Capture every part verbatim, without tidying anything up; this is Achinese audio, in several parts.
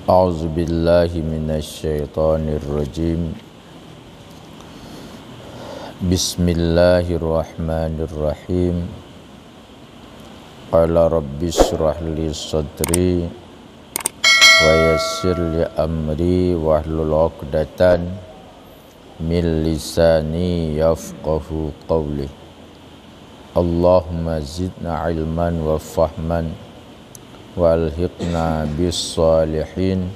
أعوذ بالله من الشيطان الرجيم. بسم الله الرحمن الرحيم. قال رب اشرح لي صدري ويسر لي أمري واحلل عقدة من لساني يفقهوا قولي. اللهم زدنا علما وفهما وألحقنا بالصالحين.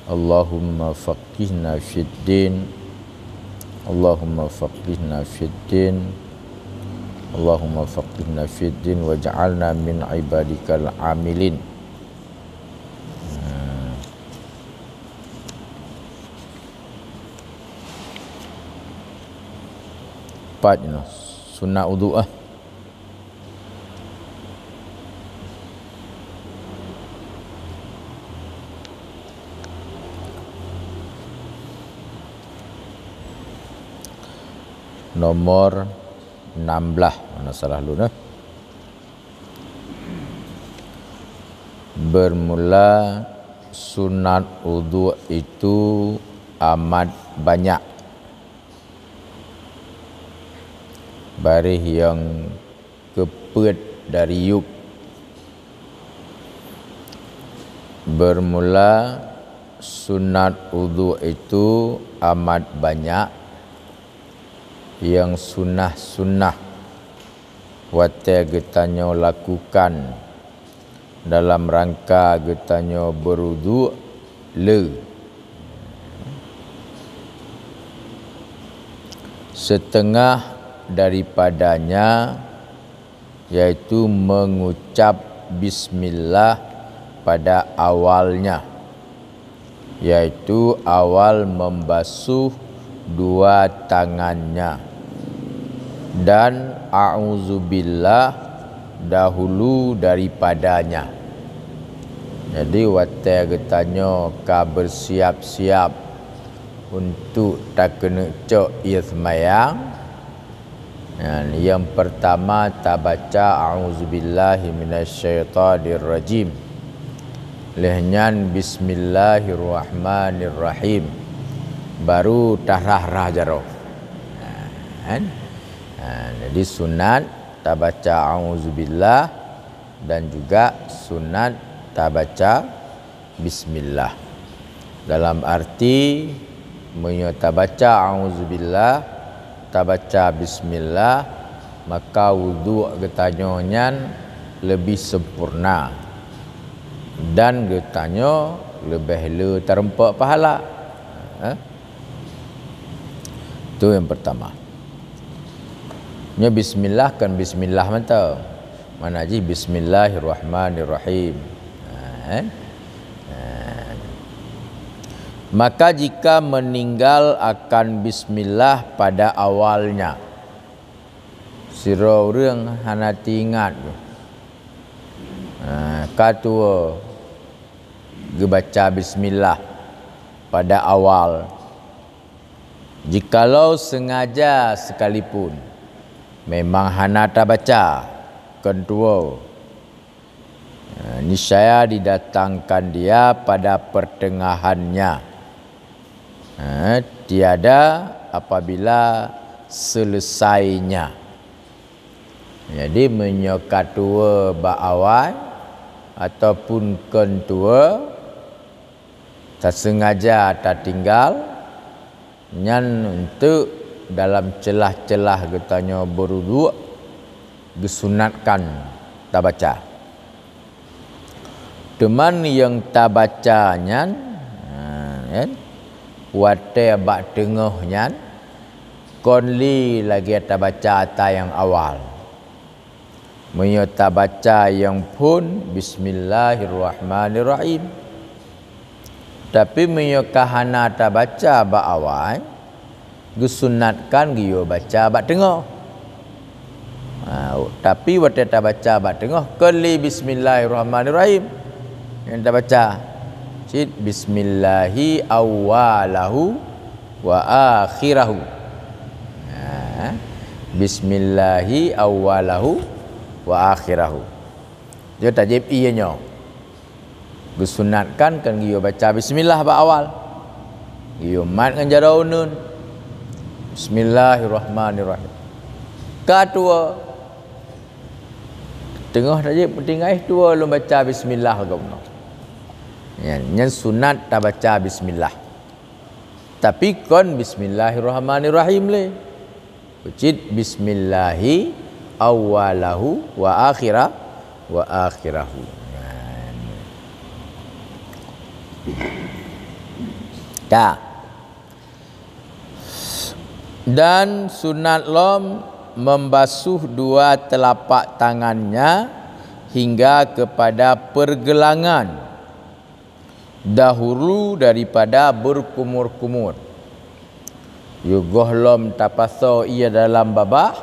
اللهم فقهنا في الدين. اللهم فقهنا في الدين. اللهم فقهنا في الدين واجعلنا من عبادك العاملين. Pat nyoe, sunat udhu ah. Nomor enam belas, mana salah lôn eh. Bermula sunat udhu itu amat banyak. Baréh nyang keupeuet dari yup. Bermula sunat udhu itu amat banyak, nyang sunah-sunah watée geutanyoe lakukan dalam rangka geutanyoe beuruduk le. Setengah daripadanya yaitu mengucap bismillah pada awalnya, yaitu awal membasuh dua tangannya, dan a'udzubillah dahulu daripadanya. Jadi watée geutanyoe ka bersiap-siap untuk takeuneuk cok ié seumayang, nyan, nyang pertama tabaca a'udzubillahi minasyaitonirrajim. Lheueh nyan bismillahirrahmanirrahim. Baru tarah-rah jaroe. Nah, kan? Nah, jadi sunat tabaca a'udzubillah dan juga sunat tabaca bismillah. Dalam arti, meunyoe tabaca a'udzubillah, tabaca bismillah, maka wudhu geutanyoe nyan leubeh sempurna dan geutanyoe leubeh le tarumpok pahala. Eh? Tu nyang pertama. Nyoe bismillah kon bismillah mantong. Mana jih bismillahirrahmanirrahim. Ha, eh? Ha. Maka jika meninggal akan bismillah pada awalnya, sidroe ureuëng hana teuingat, ha, ka tuwoe geubaca bismillah pada awal. Jikalau sengaja sekalipun memang hana tabaca, kon tuwoe, niscaya didatangkan dia pada pertengahannya, tiada apabila selesainya. Jadi, meunyoe ka tuwoe bak awai ataupun kon tuwoe, tasengaja tatinggal, nyan untuk dalam celah-celah geutanyoe beuruduk geusunatkan tabaca. Teuma nyang tabaca nyan, ha, kan, watée bak teungoh nyan, kon lé lagée tabaca ata nyang awal. Meunyoe tabaca nyang phon, bismillahirrahmanirrahim. Tapi meunyoe ka hana tabaca bak awai, geusunatkan geuyue baca bak teungoh. Ha, tapi watée tabaca bak teungoh, kon lé bismillahirrahmanirrahim. Nyang tabaca cit bismillahi awwalahu wa akhirahu. Ha, bismillahi awwalahu wa akhirahu. Nyoe tajieb ié nyoe. Geusunatkan kan geuyue baca bismillah bak awal. Geuyue mat ngon jaroe uneuen. Bismillahirrahmanirrahim. Ka tuwoe. Teungoh tajak peutinggai tuwoe lôn baca bismillah lagée bunoe. Nyan, nyan sunat tabaca bismillah. Tapi kon bismillahirrahmanirrahim lé. Peucit bismillahi awwalahu wa akhira-, wa akhirahu. Ka. Dan sunat lom membasuh dua telapak tangannya hingga kepada pergelangan dahulu daripada berkumur-kumur. Yôh gohlom tapasoe ie dalam babah,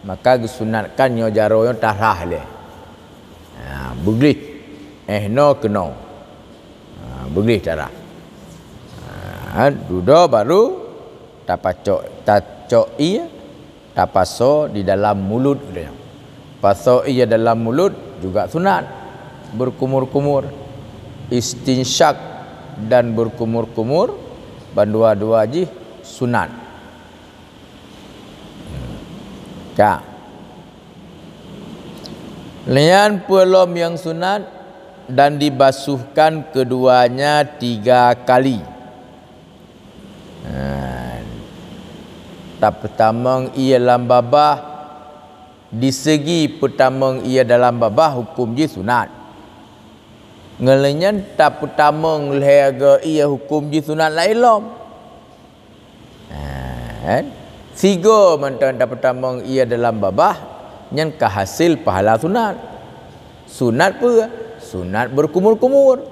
maka geusunatkan nyoe jaroe nyoe tarhah lé. Ha, beugleh. Eh, noe keunoe. Ha, beugleh tarhah. Ha, dudoe baru tapacok, tacok ie, tapasoe di dalam mulut geutanyoe. Pasoe ie dalam mulut juga sunat. Berkumur-kumur, istinsyak dan berkumur-kumur, bandua-dua jih sunat. Ka. Nyan peulom nyang sunat dan dibasuhkan keduanya tiga kali. Ha. Tapeutamong ie lam babah, di segi peutamong ie dalam babah huköm jih sunat. Ngon lagée nyan tapeutamong lhée goe ie huköm jih sunat laén lom. Ha, kan? Sigoe mantong tapeutamong ie dalam babah, nyan ka hasé pahala sunat. Sunat peue? Sunat berkumur-kumur.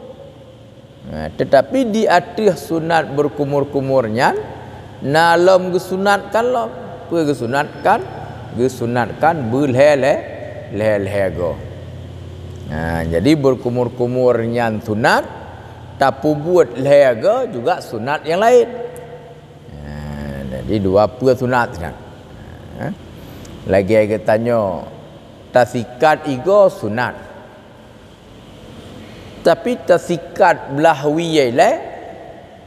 Nah, tetapi di ateueh sunat berkumur-kumur nyan, na lom geusunatkan lom. Peue geusunatkan? Geusunatkan beulhée-lhée, lhée-lhée goe. Nah, jadi berkumur-kumur nyan sunat, tapeubuet lhée goe juga sunat nyang laén. Nah, jadi dua peue sunat nyan. Nah, lagée geutanyoe tasikat igoe sunat. Tapi tasikat blah wie ilée,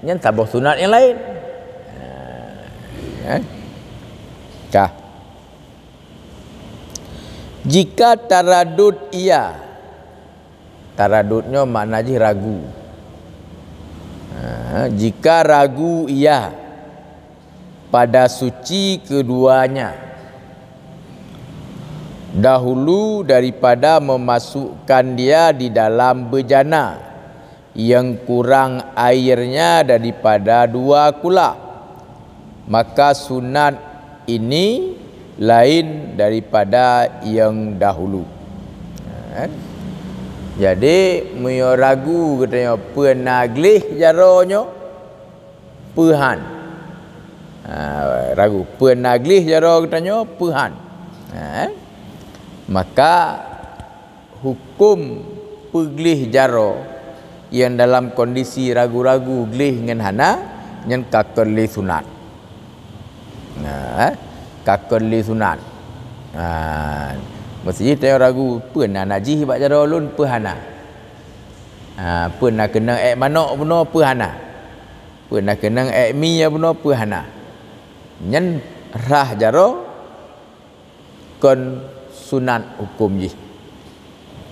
nyan saboh sunat nyang laén. Ha, kan? Ka. Jika taradud ia, taradud nyoe makna jih ragu. Ha, jika ragu ia, pada suci keduanya dahulu daripada memasukkan dia di dalam bejana yang kurang airnya daripada dua kulak, maka sunat ini lain daripada yang dahulu. Ha? Jadi, meunyoe ragu geutanyoe peue na gleh jaroe nyoe, peue han. Ha, ragu, peue na gleh jaroe geutanyoe, peue han. Ha, maka huköm peugleh jaroe nyang dalam kondisi ragu-ragu gleh ngon hana, nyan ka kon lé sunat. Ha, ka kon lé sunat. Ha, meusti tanyoe ragu, peue na najih bak jaroe lôn, peue hana. Ha, peue na keunong ék manok bunoe, peue hana. Peue na keunong ék mie bunoe, peue hana. Nyan rhah jaroe kon sunat huköm jih.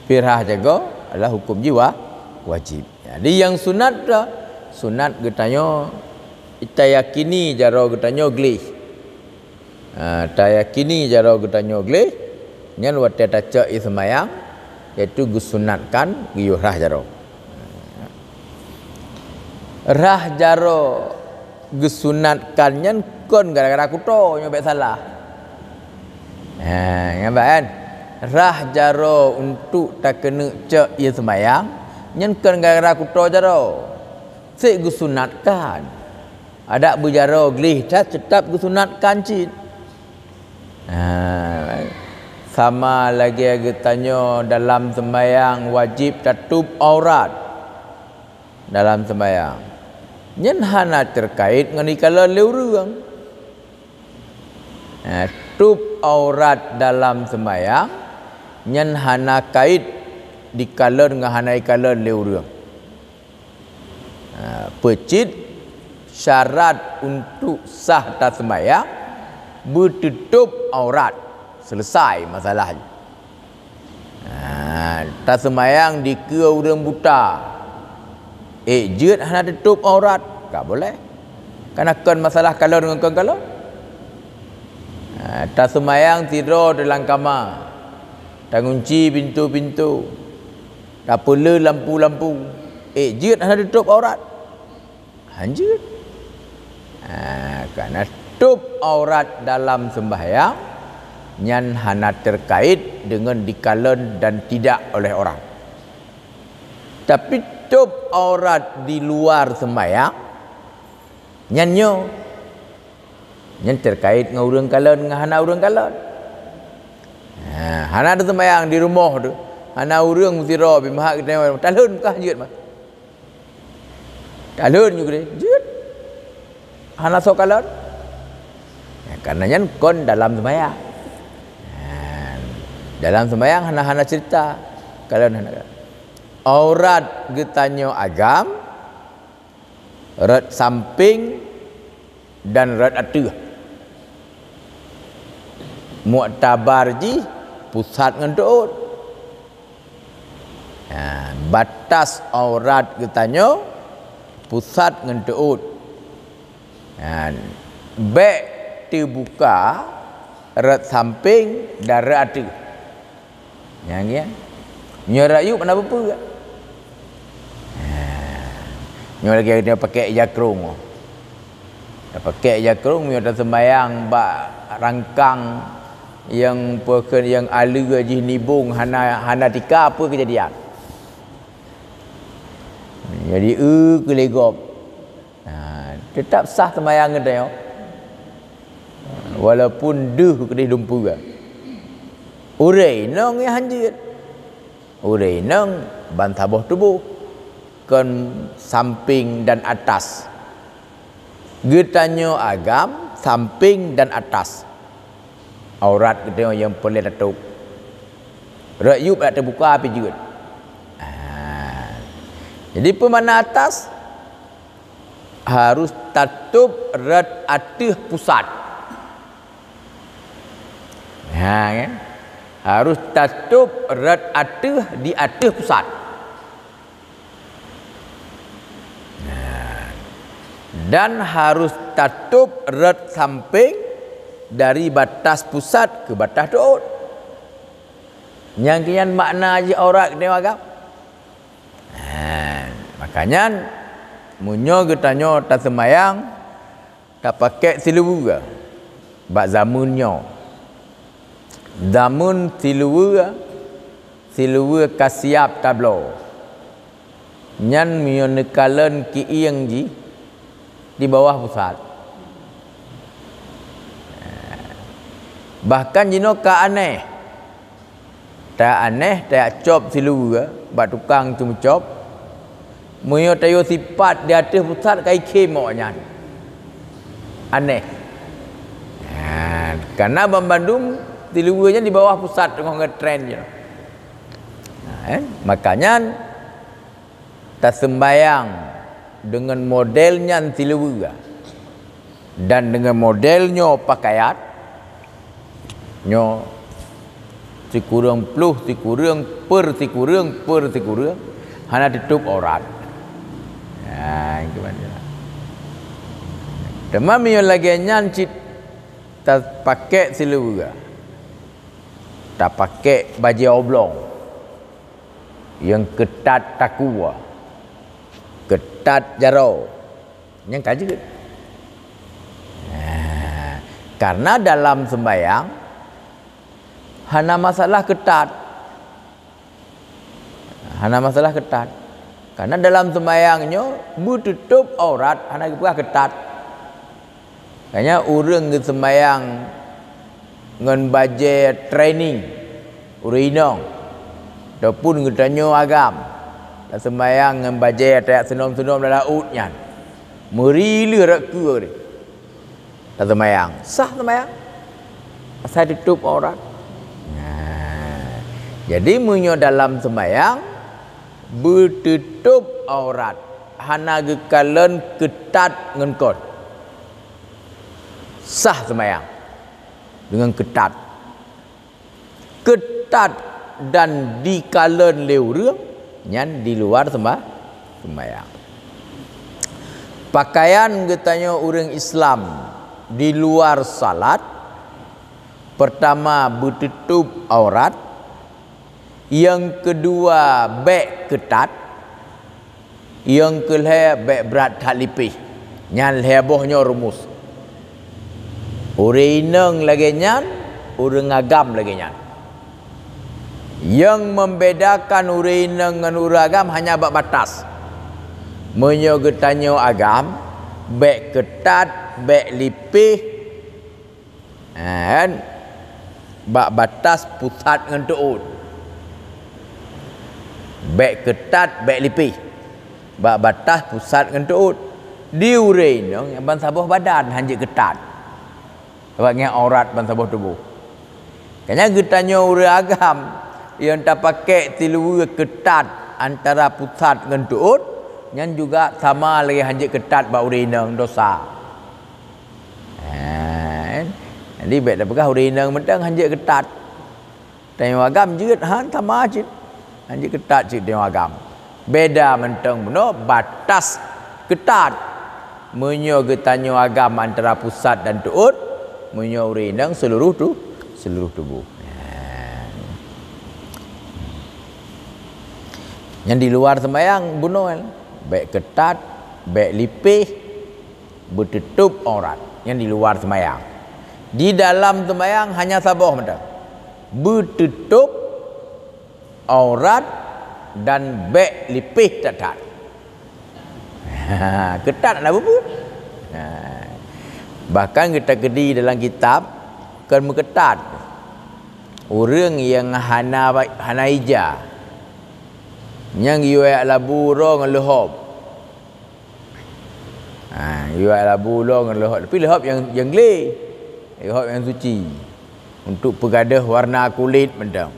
Pi rhah jaroe adalah huköm jih wa-, wajéb. Jadi nyang sunat dah, sunat geutanyoe tayakini jaroe geutanyoe gleh. Ha, tayakini jaroe geutanyoe gleh, nyan watée tacok ie seumayang, yaitu geusunatkan geuyue rhah jaroe. Rhah jaroe geusunatkan nyan kon gara-gara kuto, nyoe bék salah. Ha, nyan bak kan? Rhah jaroe untuk takeuneuk cok ie seumayang, nyan kon gara-gara kuto jaroe. Seb geusunatkan. Adak beujaroe gleh that teutap geusunatkan cit. Ha, sama lagée geutanyoe dalam seumayang wajéb tatôb aurat dalam seumayang. Nyan hana teukait ngon ikalon lé ureuëng. Ha, tôb aurat dalam seumayang nyan hana kait dikalon ngon hana ikalon lé ureuëng. Ha, peucit syarat untuk sah taseumayang, beuteutôb aurat. Selesai masalah nyoe. Ha, taseumayang dikeue ureuëng buta. Ék jeuet hana teutôb aurat? Ka boleh. Kana kon masalah kalon ngon kon kalon. Ha, taseumayang sidroe dalam kama. Tangunci pintoe-pintoe. Tapeule lampu-lampu. Ék jeuet hana teutôb aurat? Hanjeuet. Ha, kana tôb aurat dalam sembahyang nyan hana terkait dengan dikalon dan tidak oleh orang. Tapi tôb aurat di luar sembahyang, nyan nyoe. Nyan terkait ngon ureuëng kalon ngon hana ureuëng kalon. Ha, hana ada sembahyang di rumoh tu. Hana ureuëng sidroe bimeuhat geutanyoe, talhon kah jeuet mah. Talhon nyoe geude, jeuet. Hana soe kalon. Ya, karena nyan kon dalam sembahyang. Ha, dalam sembahyang hana-hana cerita. Kalon hana. Aurat geutanyoe agam, rot samping dan rot ateueh. Muktabar jih pusat ngon teuôt. Ha, batas aurat geutanyoe pusat ngon teuôt. Ha, bék teubuka rot samping dan rot ateueh. Nyang nyan. Nyoe rakyueb hana peue-peue. Ha. Nyoe lagée nyoe pakèk ija krông. Tapakèk ija krông nyoe taseumbayang bak rangkang nyang peukeuh nyang aleue jih nibong hana, hana tika peue keujadian. Jadi eu keuh lé gob. Ha, teutap sah seumayang geutanyoe. Walaupun deuh keudeh lumpeue. Ureuëng inong nyang hanjeuet. Ureuëng inong ban saboh tuboh. Kon samping dan atas. Geutanyoe agam samping dan atas. Aurat geutanyoe nyang peureulée tatôb. Rot yueb dak teubuka pih jeuet. Ah. Jadi peue makna atas? Harus tatôb rot ateueh pusat. Ha, kan? Harus tatôb rot ateueh di ateueh pusat. Nah, dan harus tatôb rot samping dari batas pusat keu batas teuôt. Nyang keuh nyan makna jih aurat geutanyoe agam. Nah, makanya meunyoe geutanyoe taseumayang, tapakèk siluweue bak zameun nyoe. Zameun siluweue, siluweue ka siab tabloe. Nyan meunyoe neukalon keuieng jih di bawah pusat. Bahkan jinoe ka aneh. Ta aneh, tajak cop siluweue bak tukang ceumeucop. Meunyoe tayue sipat di ateueh pusat ka ikhém awaknyan. Aneh. Ha, karena banmandum siluweue nyan di bawah pusat teungoh ngetren jih. Ha, eh? Makanya taseumbayang deungon model nyan siluweue dan deungon model nyoe pakaian, nyoe sikureueng ploh, sikureueng per sikureueng per sikureueng, hana teutôb aurat. Ha, itu makna. Teuma meunyoe lagée nyan cit tapakèk siluweue, tapakèk bajée oblong, nyang keutat takue, keutat jaroe, nyang ka jeuet. Nah, karena dalam seumbayang hana masalah keutat. Hana masalah keutat. Karena dalam seumbayang nyoe beuteutôb aurat hana geupeugah keutat. Makanya ureuëng geuseumayang ngon bajée training ureuëng inong, ataupun geutanyoe agam, taseumayang ngon bajée tajak seunom-seunom lam laôt nyan, meuri lheueh rot keue, taseumayang, sah seumayang, asai teutôb aurat. Nah, Jadi meunyoe dalam seumayang, beuteutôb aurat, hana geukalon keutat ngon kon. Sah seumayang deungon keutat. Keutat dan dikalon lé ureuëng, nyan di luar seumba-, seumayang. Pakaian geutanyoe ureuëng Islam di luar salat, peurtama beuteutôb aurat, nyang keudua bék keutat, nyang keulhée bék brat that lipéh. Nyan lhée boh nyoe rumus. Ureuëng inong lagée nyan, ureuëng agam lagée nyan. Nyang membedakan ureuëng inong ngon ureuëng agam hanya bak batas. Meunyoe geutanyoe agam, bék keutat, bék lipéh, kan? Bak batas pusat ngon teuôt. Bék keutat, bék lipéh. Bak batas pusat ngon teuôt. Di ureuëng inong nyang ban saboh badan hanjeuet keutat. Sabab nyan aurat ban saboh tuboh. Kanya geutanyoe ureuëng agam nyang tapakék siluweue keutat antara pusat ngon teuôt, nyan juga sama lagée hanjeuet keutat bak ureuëng inong, dosa. Ha, jadi bék tapeugah ureuëng inong mantong hanjeuet keutat. Tanyoe agam jeuet han sama cit. Hanjeuet keutat cit tanyoe agam. Beda mantong bunoe batas keutat. Meunyoe geutanyoe agam antara pusat dan teuôt, meunyoe ureuëng inong seuluruh tu, seuluruh tuboh. Nyan di luar seumayang bunoe, bék keutat, bék lipéh, beuteutôb aurat nyang di luar seumayang. Di dalam seumayang hanya saboh mantong, beuteutôb aurat dan bék lipéh that-that. Keutat hana peue-peue. Ha. Bahkan geutakeundi dalam kitab kon meukeutat. Ureuëng nyang hana, hana ija, nyang yue labu uroe ngon leuhop. Ha, yue labu uroe ngon leuhop, tapi leuhop nyang, nyang glé, leuhop nyang suci, untuk peugadôh warna kulét mantong.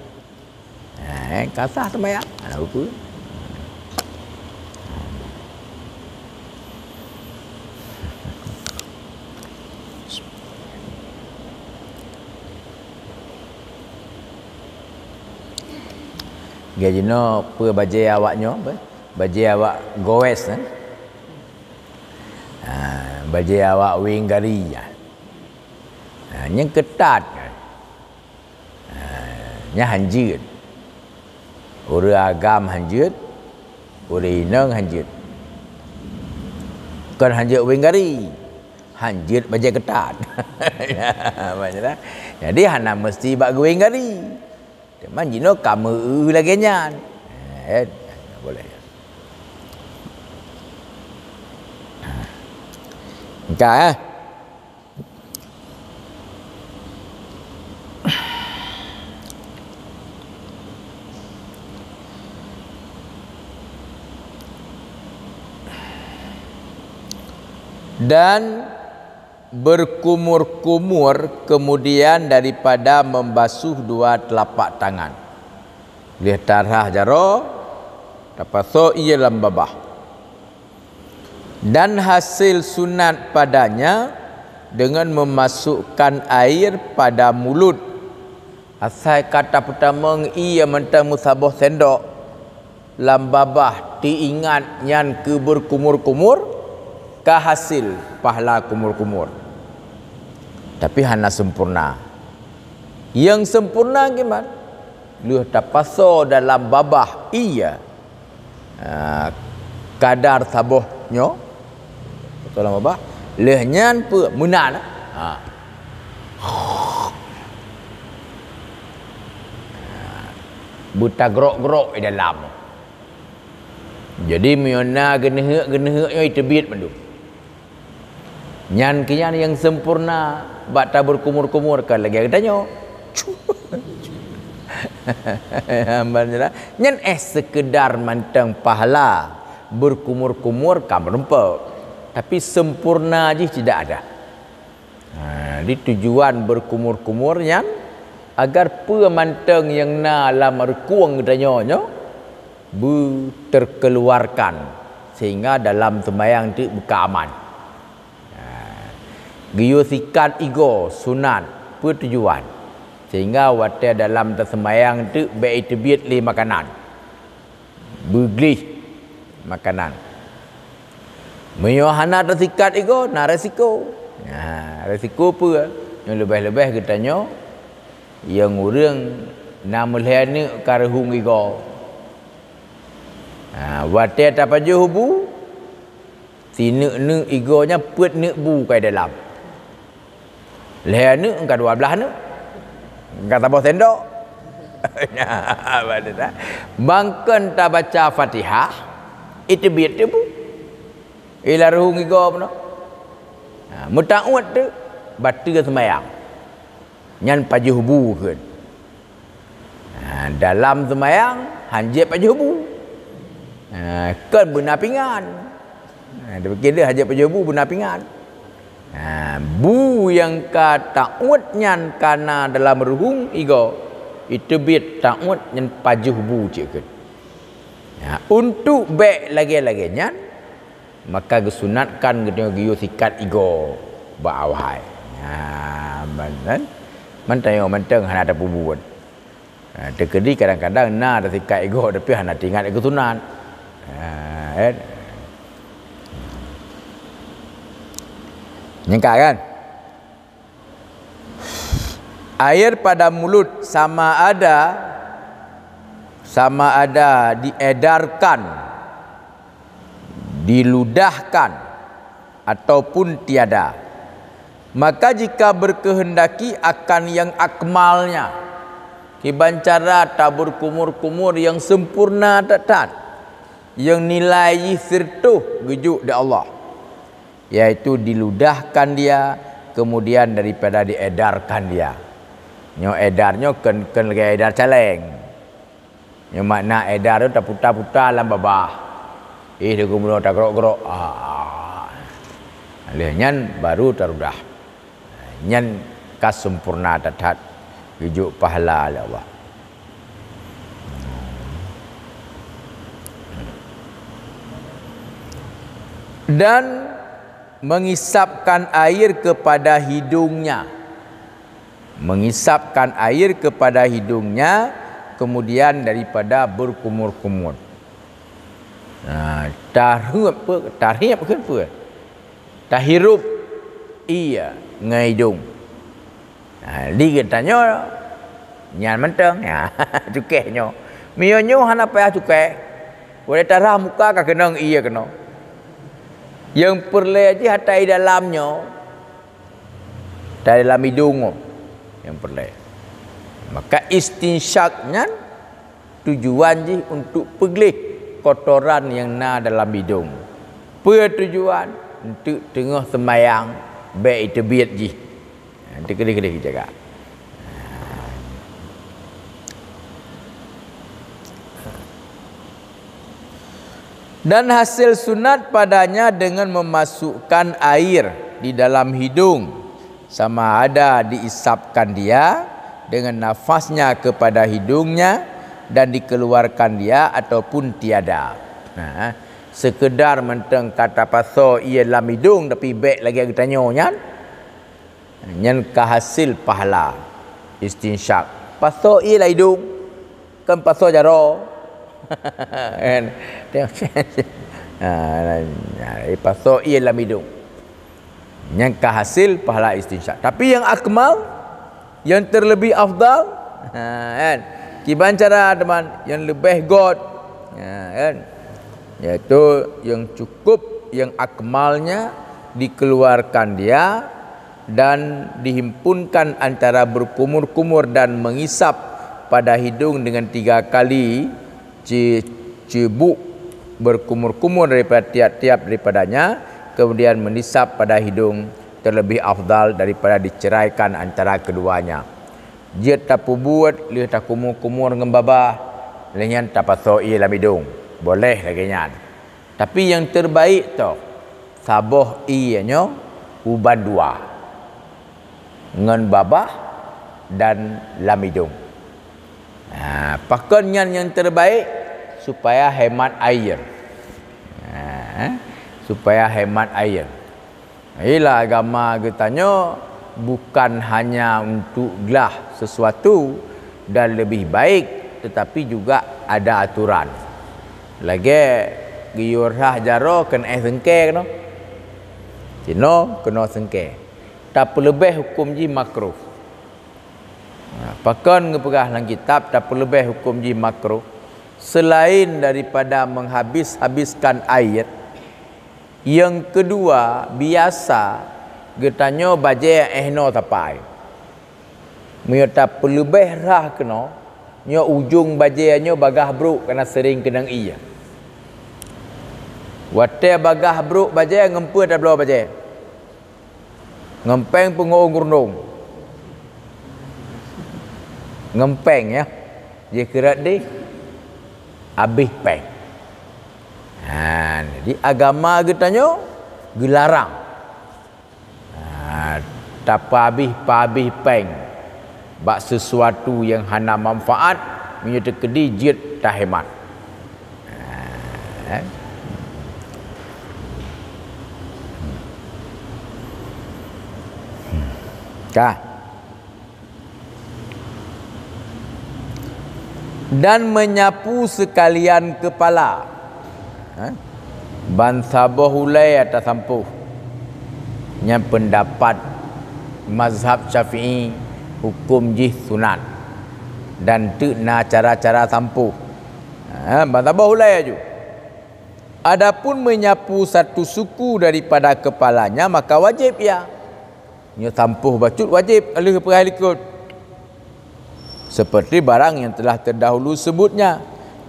Ha, eh, ka sah seumayang. Hana peue-peue. Geuh jinoe peue bajée awak nyoe, peue? Bajée awak gowes, eh? Ha, bajée awak weng gari, ya. Ha, nyang keutat, kan? Ha, nyan hanjeuet. Ureuëng agam hanjeuet, ureuëng inong hanjeuet. Kon hanjeuet weng gari, hanjeuet bajée keutat. Jadi hana meusti bak geuweng gari. Teuma jinoe ka meu-eu lagée nyan. Eh, boleh. Engka, eh. Dan berkumur-kumur kemudian daripada membasuh dua telapak tangan. Lheueh tarhah jaroe, tapasoe ie lam babah. Dan hasil sunat padanya dengan memasukkan air pada mulut. Asai ka tapeutamong ie mantong meusaboh sendok lam babah, teuingat nyan keu berkumur-kumur, ka hasil pahala kumur-kumur. Tapi hana sempurna. Nyang sempurna kiban? Lheueh tapasoe dalam babah ie, ha, kadar saboh nyoe, pasoe lam babah, lheueh nyan peue meunan, ha. Beutagrok-grok di dalam. Jadi meunyoe na geuneuheuk-geuneuheuk nyoe teubiet mandum. Nyan keuh nyan nyang sempurna bak tabeurkumur-kumur, kon lagée geutanyoe. Nyan eh seukeudar mantong pahala beurkumur-kumur ka meurumpok, tapi sempurna jih tidak ada. Ha, di tujuan beurkumur-kumur nyan Agar peue mantong nyang na lam rukung geutanyoe nyoe beuterkeuluarkan, sehingga dalam seumayang teuk beukeuaman. Ha, geuyue sikat igoe sunat, peue tujuan? Sehingga watée dalam taseumayang teuk bék iteubiet lé makanan. Beugleh makanan. Meunyoe hana tasikat igoe, na resiko. Nah, resiko peue? Nyoe leubeh-leubeh geutanyoe nyang ureuëng na meulhée neuk ka reuhong igoe. Nah, watée tapajoh bu, sineuk-neuk igoe nyan peuet neuk bu kai dalam. Lhée neuk ka dua blaih neuk. Ka saboh sendok. Bangkon tabaca Fatihah, iteubiet teuk bu. Ila reuhong igoe bunoe. Ha, meutauet teuk, bateue seumayang. Nyan pajoh bu kheun. Ha, dalam seumayang, hanjeuet pajoh bu. Ha, kon beuna pingan. Ha, dipikir deuh hanjeuet pajoh bu beuna pingan. Ha, bu nyang ka tauet nyan ka na dalam reuhong igoe, iteubiet tauet nyan pajoh bu cit kheun. Ha, untuk bék lagée-lagée nyan, maka geusunatkan geutanyoe geuyue sikat igoe bak awai. Ha, mantong, mantong mantong hana tapeubuet. Ha, teukeudi kadang-kadang na tasikat igoe tapi hana teuingat igoe sunat. Ha, kan? Nyengka kan? Air pada mulut sama ada sama ada diedarkan, diludahkan ataupun tiada. Maka jika berkehendaki akan yang akmalnya, kiban cara tabeurkumur-kumur yang sempurna that-that, yang nilai jih sirtoh geujok di Allah, yaitu diludahkan dia, kemudian daripada diedarkan dia. Nyoe edar nyoe kon, kon lagée edar caleng. Nyoe makna edar tu taputa-puta lam babah. Ih, di gubunur tagrok-grok. Ah. Lheueh nyan baru tarudah. Nyan ka sempurna that-that geujok pahala lé Allah. Dan mengisapkan air kepada hidungnya. Mengisapkan air kepada hidungnya, kemudian daripada berkumur-kumur. Ha, tahirup pe-, tahirup ke apa? Tahirup ie ngon idong. Ha, di geutanyoe nyan mantong. Ha, cukéh nyoe. Meunyoe nyoe hana payah cukéh. Watée tarah muka ka keunong ie keunoe. Nyang peureulée jih ata i dalam nyoe. Dari dalam idong nyoe nyang peureulée. Maka istinsyak nyan tujuan jih untuk peugleh kotoran nyang na dalam idong. Peue tujuan? Untuk teungoh seumayang bék iteubiet jih. Untuk keudeh-keudeh jaga. Dan hasil sunat padanya dengan memasukkan air di dalam hidung, sama ada diisapkan dia dengan nafasnya kepada hidungnya dan dikeluarkan dia ataupun tiada. Nah, sekedar mantong ka tapasoe ie lam idong tapi bék lagée geutanyoe nyan, nyan ka hasil pahala istinsyak. Pasoe ie lam idong, kon pasoe jaroe. Kan? Ha, pasoe ie lam idong. Nyan ka hasil pahala istinsyak. Tapi nyang akmal, nyang terlebih afdal, ha, kan? Kiban cara teuma nyang leubeh göt, ha, kan? Yaitu nyang cukup, nyang akmalnya dikeluarkan dia dan dihimpunkan antara berkumur-kumur dan mengisap pada hidung dengan tiga kali ci-, cibuk berkumur-kumur daripada tiap-tiap daripadanya, kemudian menisap pada hidung terlebih afdal daripada diceraikan antara keduanya. Jeuet tapeubuet lheueh takumur-kumur ngon babah, lheueh nyan tapasoe ie lam idong. Boleh lagée nyan. Tapi nyang terbaik toh, saboh ie nyoe ubandua. Ngon babah, dan lam idong. Ha, pakon nyan nyang terbaik? Supaya hemat air. Ha, supaya hemat air. Ialah agama geutanyoe bukan hanya untuk glah sesuatu dan lebih baik, tetapi juga ada aturan. Lagée geuyue rhah jaroe keunoe seungkée keunoe. Sinoe keunoe seungkée. Tapeuleubeh huköm jih makruh. Nah, pakon geupeugah lam kitab tapeuleubeh huköm jih makruh? Selain daripada menghabis-habiskan air, yang kedua, biasa geutanyoe bajée éh noe tapai. Meunyoe tapeuleubeh rhah keunoe, nyoe ujong bajée nyoe bagaih brok kana sering keunong ie. Watée bagaih brok bajée, ngon peue tabloe bajée? Ngon péng peungoh gurundong. Ngon péng, ya. Jikeurat di abéh péng. Ha, jadi agama geutanyoe geularang. Ha, tapeuabéh-peuabéh péng bak sesuatu nyang hana manfaat, meunyoe teukeudi jeuet tahemat. Ha. Ka. Dan menyapu sekalian kepala. Ha? Ban saboh ulée tasampôh. Nyan peundapat mazhab Syafi'i, huköm jih sunat. Dan teuk na cara-cara sampôh. Ha, ban saboh ulée aju. Adapun menyapu satu suku daripada kepalanya, maka wajib ia. Nyoe sampôh bacut wajéb, lheueh peuhai likot. Seperti barang yang telah terdahulu sebutnya.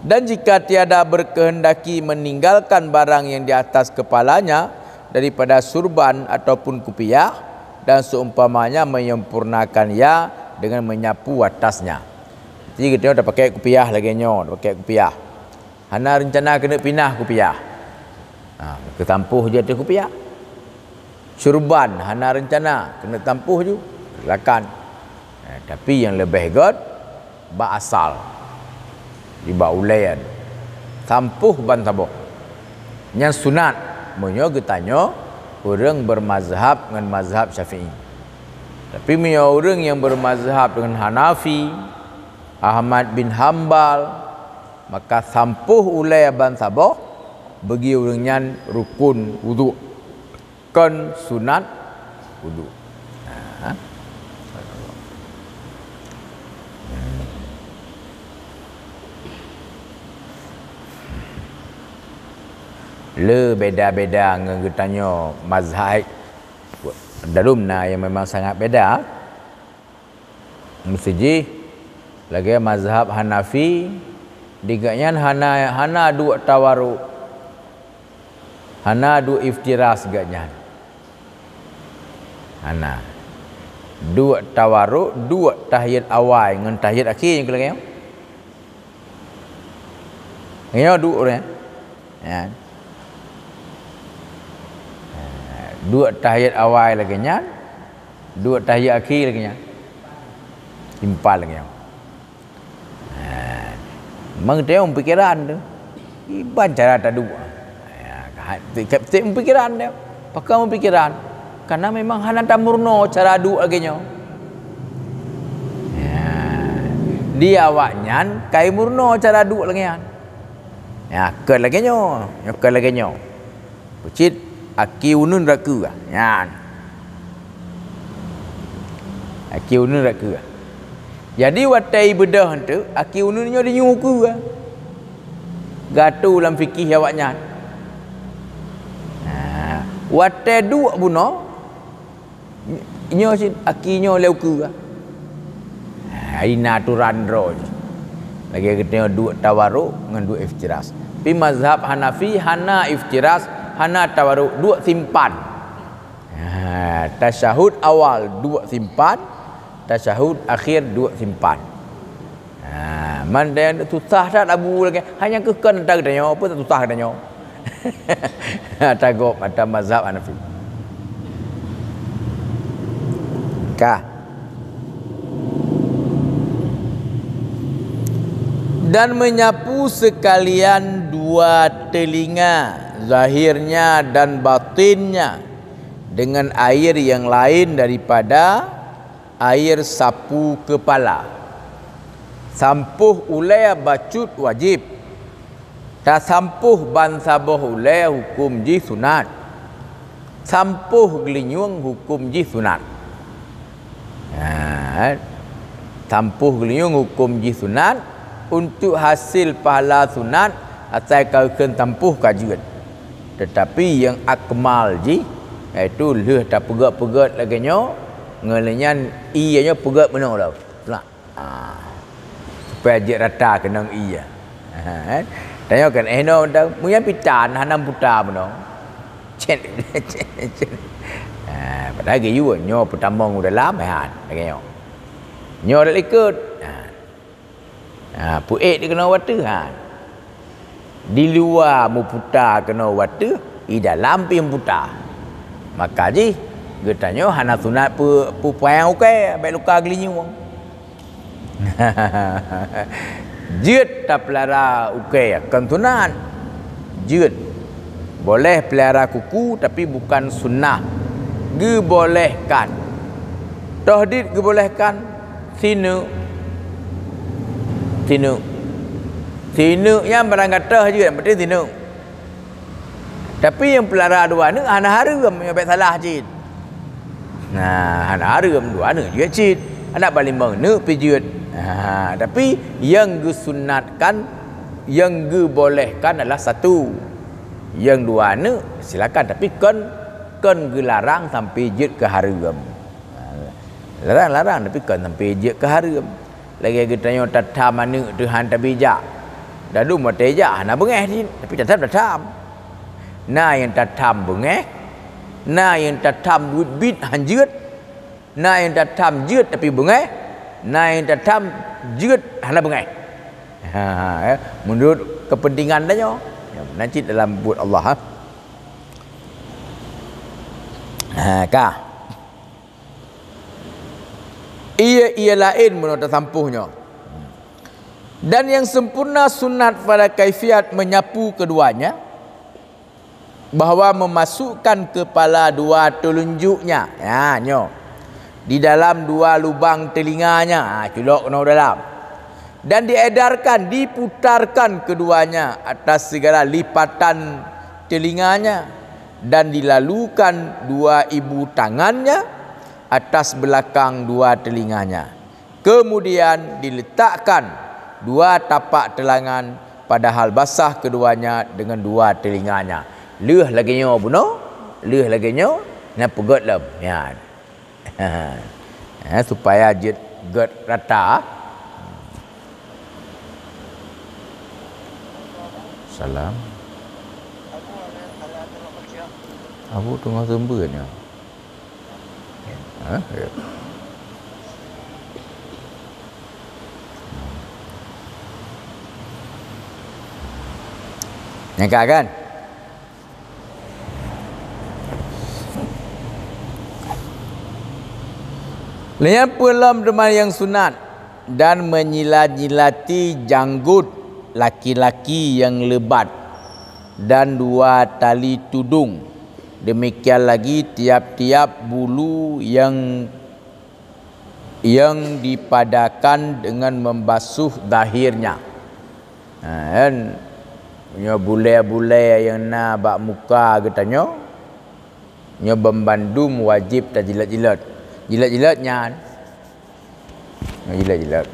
Dan jika tiada berkehendaki meninggalkan barang yang di atas kepalanya daripada surban ataupun kupiah, dan seumpamanya menyempurnakan ia dengan menyapu atasnya. Jadi, kita dah pakai kupiah lagi nyoe, dah pakai kupiah. Hana reuncana keuneuk pinah kupiah. Ha, keusampôh je ateueh kupiah. Syurban hana reuncana keuneuk sampôh ju, silakan. Eh, tapi nyang leubeh göt bak asal. Di bak ulée nyan. Sampôh ban saboh. Nyan sunat meunyoe geutanyoe ureuëng beumazhab ngon mazhab Syafi'i. Tapi meunyoe ureuëng nyang beumazhab dengan Hanafi, Ahmad bin Hambal, maka sampôh ulée ban saboh bagi ureuëng nyan rukun wudhu, kon sunat wudhu. Ha. Le beda-beda ngon geutanyoe mazhab. Dalam na yang memang sangat beda. Meusijih lagée mazhab Hanafi, di gobnyan hana, hana duek tawaruk, hana duek iftiras gobnyan. Hana. Duek tawaruk, duek tahiyat awai ngon tahiyat akhé nyang lagée nyoe. Nyoe duek ureuëng. Ya. Duek tahiyat awai lagée nyan, duek tahiyat akhé lagée nyan. Simpan lagée nyan. Ha. Memang teuh pikiran tu. Iban cara taduek. Ya, ka, tiep-tiep pikiran dia. Pakon meupikiran? Karena memang hana tamurno cara duek lagée nyoe. Ya. Di awaknyan kai murno cara duek lagée nyan. Ya, kon lagée nyoe, nyoe kon lagée nyoe. Peucit aki uneun rakeu. Nyan. Aki uneun rakeu. Jadi watée ibeudôh eunteuk, aki uneun nyoe dinyukeue. Gatu lam fikih awaknyan. Ha, watée duek bunoe, nyoe cit aki nyoe lé ukeue. Ha, ina aturan droe jih. Lagée geutanyoe duek tawaruk ngon duek iftiras. Pi mazhab Hanafi hana iftiras, hana tawaruk, duek simpan. Ha, tasyahud awal duek simpan, tasyahud akhir duek simpan. Ha, man dan susah that Abu lagée. Hanya keuh kon ata geutanyoe, apa tak susah geutanyoe? Ata gob, ata mazhab Hanafi. Ka. Dan menyapu sekalian dua telinga, zahirnya dan batinnya, dengan air yang lain daripada air sapu kepala. Sampôh ulée bacut wajéb. Tasampôh bansaboh ulée huköm jih sunat. Sampôh geulinyueng huköm jih sunat. Ha, sampôh geulinyueng huköm jih sunat, untuk hasil pahala sunat asai ka geukheun sampôh ka jeuet. Teutapi nyang akmal jih, yaitu lheueh tapeugét-peugét lagée nyoe, ngon lheueh nyan ié nyoe peugét meunoe lom. Plah. Ha. Supaya jeuet rata keunong ié. Ha, kan? Tanyoe kan, eh, no, meunyan pita hana puta meunoe. Cen, cen, cen. Ha, padahai geuyue nyoe peutamong u dalam, ha, lagée nyoe. Nyoe dak likot. Ha. Ha, peuék dikeunong wateuh, ha. Di luwa meuputa keunoe wateuh, di dalam pih meuputa. Maka jih, geutanyoe hana sunat peu-, peupayang ukée, bék luka geulinyueng. Jeuet tapeulara ukée kon sunat. Jeuet. Boleh peulara kuku, tapi bukan sunnah. Geubolehkan. Toh dit geubolehkan, sineuk. Sineuk. Sineuk nyan barang gatéh jeuet, yang penting sineuk. Tapi nyang peulara dua neuk hana hareuem, nyoe bék salah cit. Nah, hana hareuem dua neuk jeuet cit. Adak ban limong neuk pih jeuet. Ha, tapi nyang geusunatkan, nyang geubolehkan adalah satu. Nyang dua neuk silakan, tapi kon, kon geularang sampai jeuet keu hareuem. Ha, larang-larang, tapi kon sampai jeuet keu hareuem. Lagée geutanyoe tatham aneuk teuh han tabijak. Dadum watée jak hana beungéh jih, tapi tatham-tatham. Na nyang tatham beungéh, na nyang tatham duet bit han jeuet, na nyang tatham jeuet tapi beungéh, na nyang tatham jeuet hana beungéh. Ha, ha, ya. Meunurot keupeuntengan tanyoe. Ya, meunan cit dalam buet Allah, ha. Ha, ka. Ié-ié laén meunoe tasampôh nyoe. Dan yang sempurna sunat pada kaifiat menyapu keduanya, bahwa memasukkan kepala dua telunjuknya, ya, nyoe, di dalam dua lubang telinganya, ha, culok keunoe dalam. Dan diedarkan, diputarkan keduanya atas segala lipatan telinganya, dan dilalukan dua ibu tangannya atas belakang dua telinganya. Kemudian diletakkan dua tapak telangan, padahal basah keduanya dengan dua telinganya. Lheueh lagée nyoe bunoe, lheueh lagée nyoe, na peugét lom. Nyan. Ha, supaya jeuet gét rata. Salam. Abu teungoh seumeubeuet nyoe. Ha? Ya. Nyang ka kan? Lheueh nyan peue lom teuma nyang sunat, dan menyila-nyilati janggut laki-laki yang lebat, dan dua tali tudung, demikian lagi tiap-tiap bulu yang, yang dipadakan dengan membasuh zahirnya. Ha, kan? Meunyoe bulée-bulée nyang na bak muka geutanyoe, nyoe banmandum wajéb tajilat-jilat. Jilat-jilat nyan, nyoe jilat-jilat.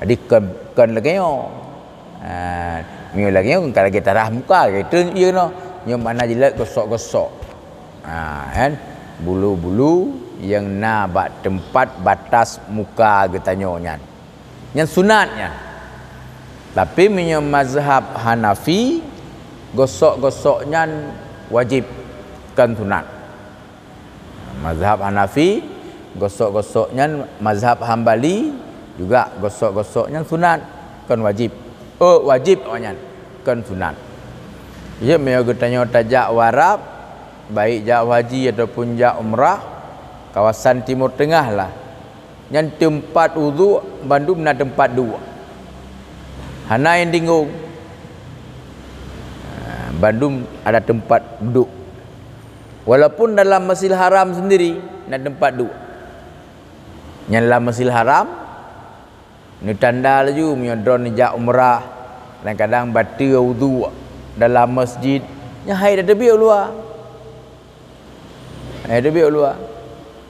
Jadi kon, kon lagée nyoe. Ha, meunyoe lagée nyoe ka lagée tarah muka, gitu ié nyoe. Nyoe makna jilat gosok-gosok. Ha, kan? Bulu-bulu nyang na bak teumpat batas muka geutanyoe nyan. Nyan sunat nyan. Tapi meunyoe mazhab Hanafi, gosok-gosok nyan wajéb, kon sunat. Mazhab Hanafi, gosok-gosok nyan, mazhab Hambali juga gosok-gosok nyan sunat, kon wajéb. Oh, wajéb awaknyan, kon sunat. Jadi, meunyoe geutanyoe tajak u Arab, baik jak haji ataupun jak umrah, kawasan Timur Tengah lah. Nyan teumpat udhu bandum na teumpat duek. Hana nyang tinggong. Ha, bandum ada teumpat duek. Walaupun dalam Masjidil Haram sendiri na teumpat duek. Nyang lam Masjidil Haram, neutanda laju meunyoe droeneuh jak umrah, kadang-kadang bateue uduk dalam masjid, nyan hai tateubiet u luwa. Eh, teubiet u luwa.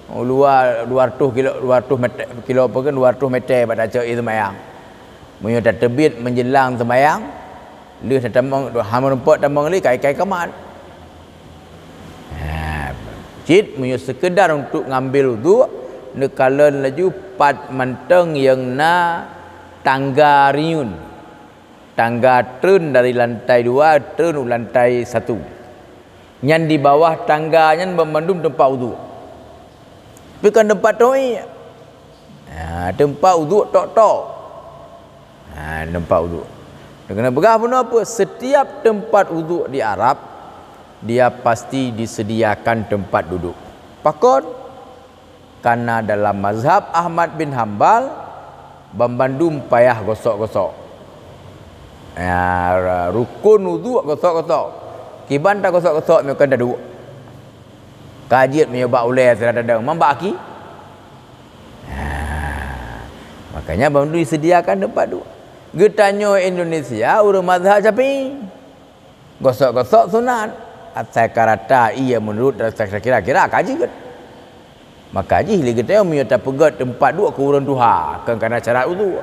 U luwa dua ratus kilo, dua ratus meter, kilo apa kan, dua ratus meter bak tacok ie seumayang. Meunyoe tateubiet menjelang seumayang, lheueh tatamong, hana meurumpok tamong lé, kai-kai kamat. Ha, cit meunyoe sekedar untuk ngambil uduk, neukalon laju pat mantong nyang na tangga riyeuen. Tangga treun dari lantai dua treun u lantai satu. Nyan di bawah tangga nyan banmandum teumpat uduk. Tapi kon teumpat toiek. Ha, teumpat uduk tok-tok. Ha, teumpat uduk. Keuneuk peugah bunoe apa? Setiap tempat uduk di Arab, dia pasti disediakan tempat duduk. Pakon? Karena dalam mazhab Ahmad bin Hambal, banmandum payah gosok-gosok. Ya, rukun uduk gosok-gosok. Kiban tagosok-gosok meunyoe kon taduek. Ka jeuet meunyoe bak ulèe sira tadong, man bak aki. Ha. Makanya banmandum disediakan tempat duek. Geutanyoe Indonesia ureueng mazhab Syafi'i. Gosok-gosok sunat. Asai ka rata ie meunurut rasa kira-kira ka jeuet. Maka jih lé geutanyoe meunyoe tapeugöt teumpat duek keu ureueng tuha, kon kana syarat uduk.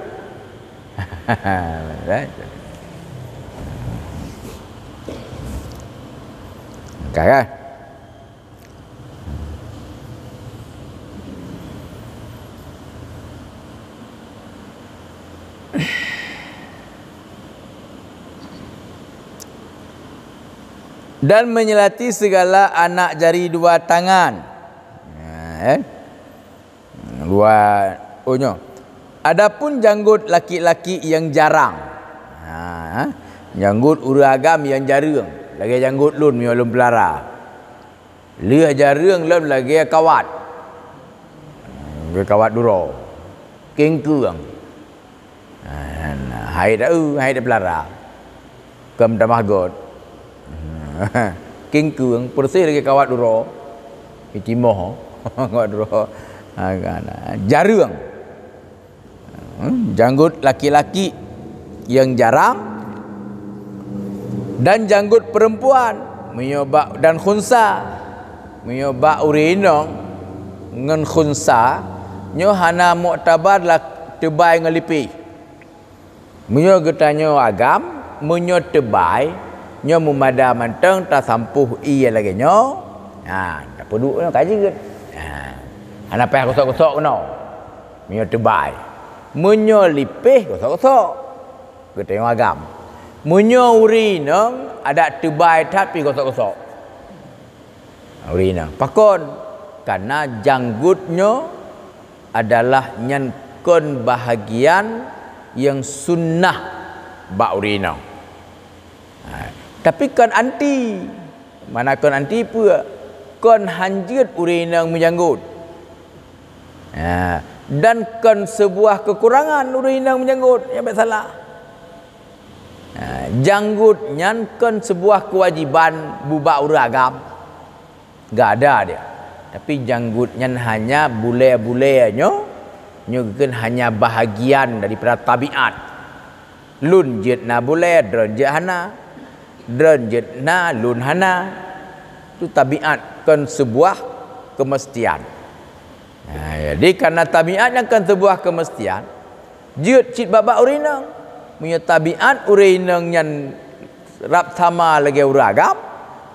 Ka, kan? Dan menyelati segala anak jari dua tangan. Ha, eh? Dua, oh, nyoe. Adapun janggut laki-laki yang jarang. Ha, janggut ureueng agam yang jareueng. Lagèe janggut lôn meunyoe lôn peulara. Lheueh jareueng lom lagèe kawat. Lagèe kawat duroe. Kingkeung. Hai ta-, hai tapeulara. Kon tamah göt. Kingkeung, peureuséh lagèe kawat duroe. Itimoh. Kawat duroe. Ha, kan. Jareueng. Hmm, janggut laki-laki yang jarang dan janggut perempuan, meunyoe bak, dan khunsa. Meunyoe bak ureueng inong ngon khunsa, nyoe hana muktabar lah teubai ngon lipéh. Meunyoe geutanyoe agam, meunyoe teubai, nyoe meumada mantong tasampôh ie lagèe nyoe, ha, tapeuduek nyoe ka jeuet. Ha, hana payah gosok-gosok keunoe. Meunyoe teubai. Meunyoe lipéh, gosok-gosok. Geutanyoe agam. Meunyoe ureueng inong, adak teubai that pih gosok-gosok. Ureueng inong. Pakon? Karena janggut nyoe adalah nyan kon bahagian nyang sunnah bak ureueng inong. Ha, tapi kon anti. Mana kon anti peue? Kon hanjeuet ureueng inong meujanggut. Ha, dan kon seubuah keukurangan ureueng inong meujanggut, nyan bèk salah. Ha, janggut nyan kon seubuah keuwajiban bubak ureueng agam. Gak ada dia. Tapi janggut nyan hanya bulèe-bulèe nyoe, nyoe geukheun hanya bahagian daripada tabiat. Lôn jeuet na bulèe, droen jeuet hana. Droen jeuet na, lôn hana. Itu tabiat, kon seubuah keumeustian. Nah, jadi karena tabiat nyan kon seubuah keumeustian, jeuet cit bak-bak ureueng inong. Meunyoe tabiat ureueng inong nyan rab sama lagèe ureueng agam,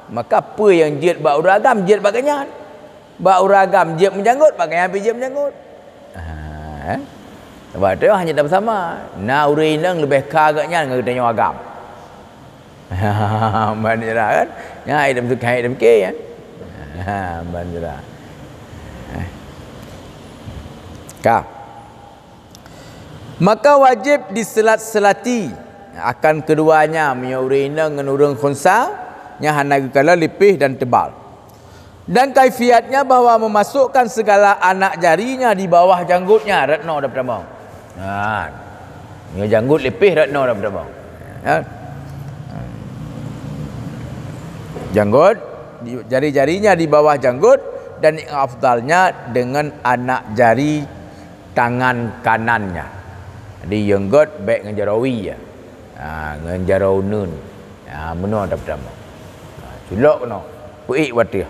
maka peue nyang jeuet bak ureueng agam, jeuet bak gobnyan. Bak ureueng agam jeuet meujanggut, bak gobnyan pih jeuet meujanggut. Ha, eh? Sabab tu hana tapeusama. Na ureueng inong leubeh ka gobnyan ngon geutanyoe agam. Ban jira kan? Nyan hai tapiké, hai tapiké, ya. Ha, ban jira. Eh. Ka. Maka wajéb diselat-selati akan keduanya, meunyoe ureueng inong ngon ureueng khunsa, nyang hana geukalon lipéh dan tebal. Dan kaifiatnya bahwa memasukkan segala anak jarinya di bawah janggutnya, rot noe dapeutamong. Nah. Nyoe janggut lipih rot noe dah beutama. Ya. Janggut, di, jari-jarinya di bawah janggut, dan yang afdalnya dengan anak jari tangan kanannya. Jadi, nyang göt bèk ngon jaroe wie, ya. Ha, ngon jaroe uneuen. Ha, meunoe dah beutama. Ha, culok keunoe. Peuék watèe.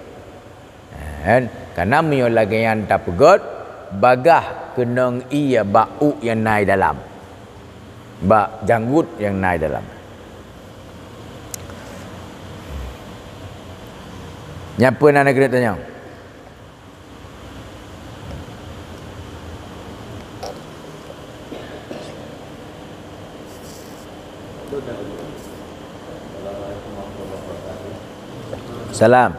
Kan? Karena meunyoe lagèe nyan tapeugöt, bagaih keunong ie bak uek nyang na i dalam. Bak janggut nyang na i dalam. Nyan peue na keuneuk tanyong? Salam.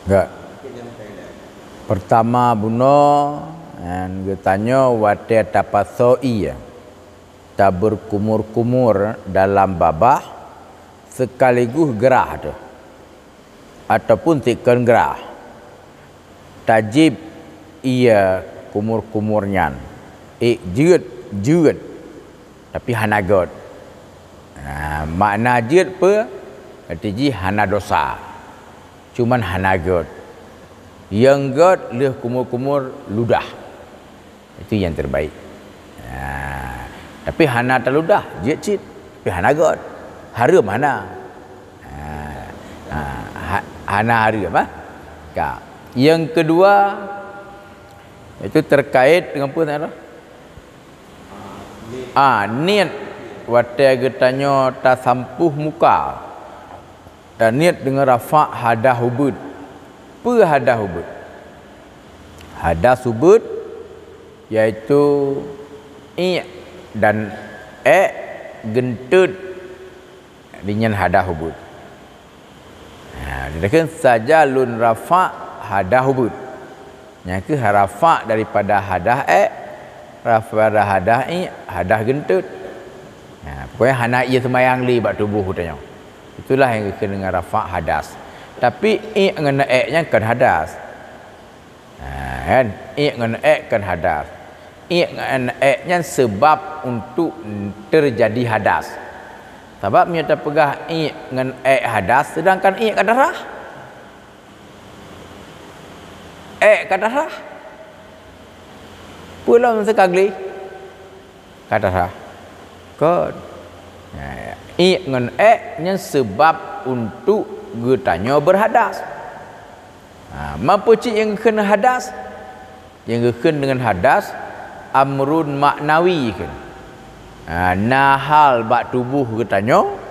Enggak. Pertama bunoe, nyan geutanyoe watèe tapasoe ie, tabeurkumur-kumur dalam babah, sekaligus grah teuh, ataupun sikheun grah. Tajieb ie kumur-kumur nyan, ék jeuet, jeuet, tapi hana göt. Nah, makna jeuet peue? Arti jih hana dosa, cuman hana göt. Nyang göt lheueh kumur-kumur ludah. Itu yang terbaik. Ha, tapi hana taludah, jeuet cit, tapi hana göt. Hareuem hana. Ha, ha, ha, hana hareuem, ha? Ka. Yang kedua, itu terkait dengan apa, Ustaz? Ah, niet watèe geutanyoe tasampôh muka. Taniet deungon rafa' hadas ubeut. Peue hadas ubeut? Hadas ubeut, yaitu iek dan ék geunteut, nyan hadas ubeut. Ha, dikheun saja lôn rafa' hadas ubeut. Nyan kheueh rafa' daripada hadas ék, daripada hadas iek, hadas geunteut. Ha, pokoknya hana ie seumayang lé bak tuboh geutanyoe. Itulah nyang geukheun deungon rafa' hadas. Tapi iek ngon ék nyan kon hadas. Ha, kan? Iek ngon ék kon hadas. Iek ngon ék nyan seubab untuk teujadi hadas. Sabab meunyoe tapeugah iek ngon ék hadas, seudangkan iek ka darah. Ék ka darah. Peue lom seuka gleh? Ka darah. Kon. Nah, iek ngon ék nyan seubab untuk geutanyoe beurhadas. Ha, ma peue cit nyang geukheun hadas? Nyang geukheun deungon hadas, amrun maknawi kheun. Ha, na hal bak tuboh geutanyoe,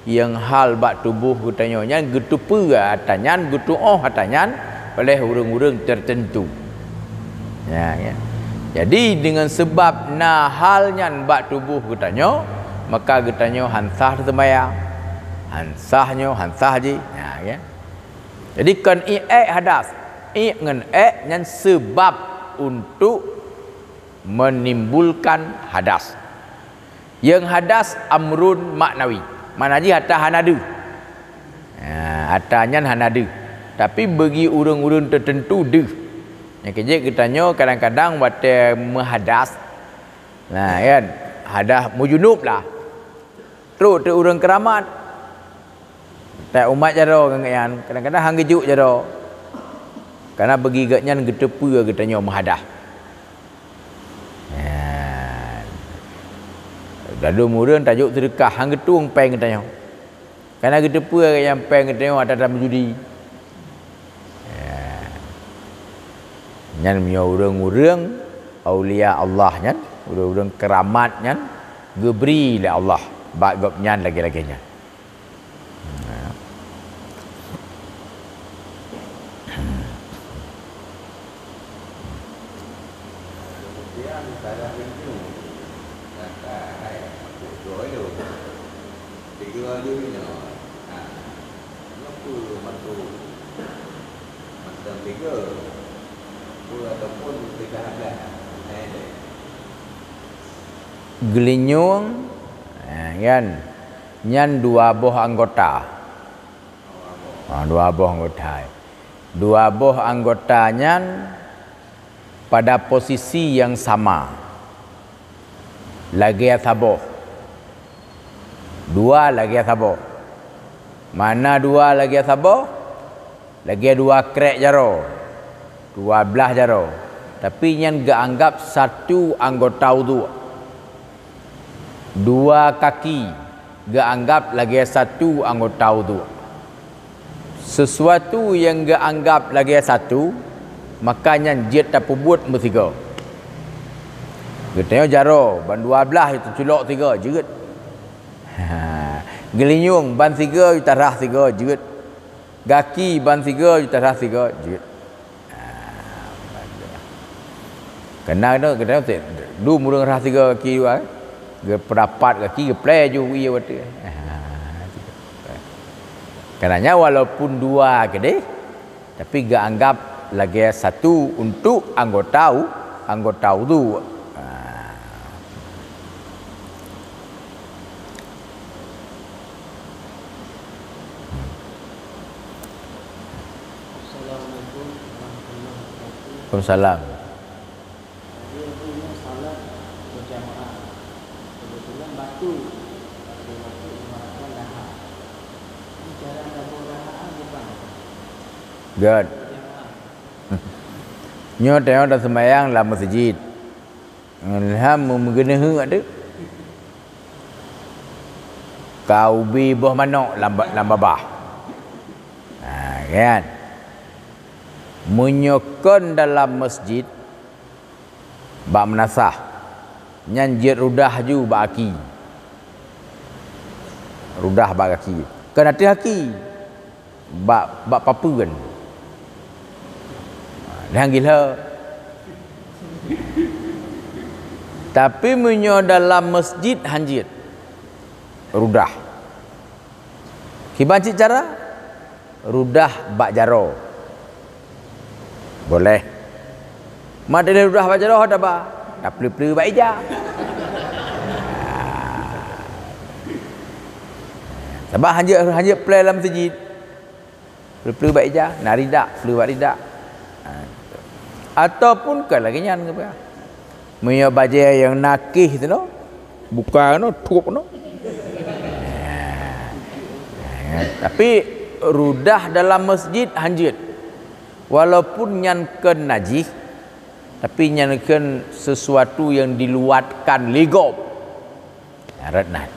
nyang hal bak tuboh geutanyoe nyan geuteupeue ata nyan, geutuoh ata nyan oleh ureuëng-ureuëng teuteuntu. Ya, ya. Jadi, deungon seubab na hal nyan bak tuboh geutanyoe, maka geutanyoe han sah teuseumayang, han sah nyoe, han sah jih. Ya, ya. Jadi, kon iek ék hadas. Iek ngon ék nyan seubab untuk menimbulkan hadas. Nyang hadas amrun maknawi. Makna jih ata hana deuh. Ha, ata nyan hana deuh. Tapi bagi ureuëng-ureuëng teuteuntu deuh. Nyang keu jeuet geutanyoe kadang-kadang watée meuhadas. Nah, kan? Hadas meujunub lah. Trok teuk ureuëng keuramat. Teuh umat jaroe ngon gobnyan, kadang-kadang han geujok jaroe. Karena bagi gobnyan geuteupeue geutanyoe meuhadas. Nyan. Ladôm ureuëng tajok seudeukah, han geutueng péng geutanyoe. Karena geuteupeue nyang péng geutanyoe atra-atra meujudi. Ya. Nyan meunyoe ureuëng-ureuëng aulia Allah nyan, ureuëng-ureuëng keuramat nyan, geubri lé Allah bak gobnyan lagée-lagée nyan. Ya. Salah rindu, nyata hai makhluk droe lôn. Tiga lôn nyoe, ha, nyoe peue makhluk? Mantong tiga. Peue ataupun tiga belas? Hai deh. Geulinyueng, ha, kan? Nyan dua boh anggota. Ha, dua boh anggota. Dua boh anggota nyan pada posisi nyang sama. Lagèe saboh. Dua lagèe saboh. Mana dua lagèe saboh? Lagèe dua krek jaroe. Dua blaih jaroe. Tapi nyan geuanggap satu anggota uduk. Dua kaki geuanggap lagèe satu anggota uduk. Sesuatu nyang geuanggap lagèe satu, maka nyan jeuet tapeubuet meusigoe. Geutanyoe jaroe, ban dua blaih teuculok sigoe, jeuet. Geulinyueng, ban sigoe, tarhah sigoe, jeuet. Gaki, ban sigoe, tarhah sigoe, jeuet. Ah, bagus. Kena tu, kena tu, du murung rhah tiga kaki dua, eh. Geupeurapat kaki, geuplè ju ie watèe. Ah, kena nyan walaupun dua keudeh, tapi geuanggap lagèe satu untuk anggota u-, anggota uduk. Ah. Assalamualaikum warahmatullahi wabarakatuh. Waalaikumsalam. Tadi aku ingat salat berjamaah. Kebetulan batuk. Batuk-batuk mengeluarkan dahak. Ini cara menabur dahak, ah, bukan? Good. Berjamaah. Nyoe tanyoe taseumbahyang lam meuseujid. Ngon lham meugeuneuk teuk. Ka ubé boh manok lam ba-, lam babah. Ha, kan? Meunyoe kon dalam meuseujid, bak meunasah, nyan jeuet rudah ju bak aki. Rudah bak aki. Kon ateueh aki. Bak, bak papeuen. Nyan gila. Tapi meunyoe dalam meuseujid hanjeuet rudah. Kiban cit cara? Rudah bak jaroe. Boleh. Mat lé rudah bak jaroe hana ba, tapleu-pleu bak ija. Sabab hanjeuet, hanjeuet plè lam meuseujid. Pleu-pleu bak ija, na ridak, pleu bak ridak. Ha, gitu. Ataupun ka lagèe nyan, meunyoe bajèe nyang na kéh tu, no, buka, no, thup, no. Ha, tapi rudah dalam meuseujid hanjeuet. Walaupun nyan kon najih, tapi nyan kon sesuatu nyang diluatkan lé gob. Rot nan.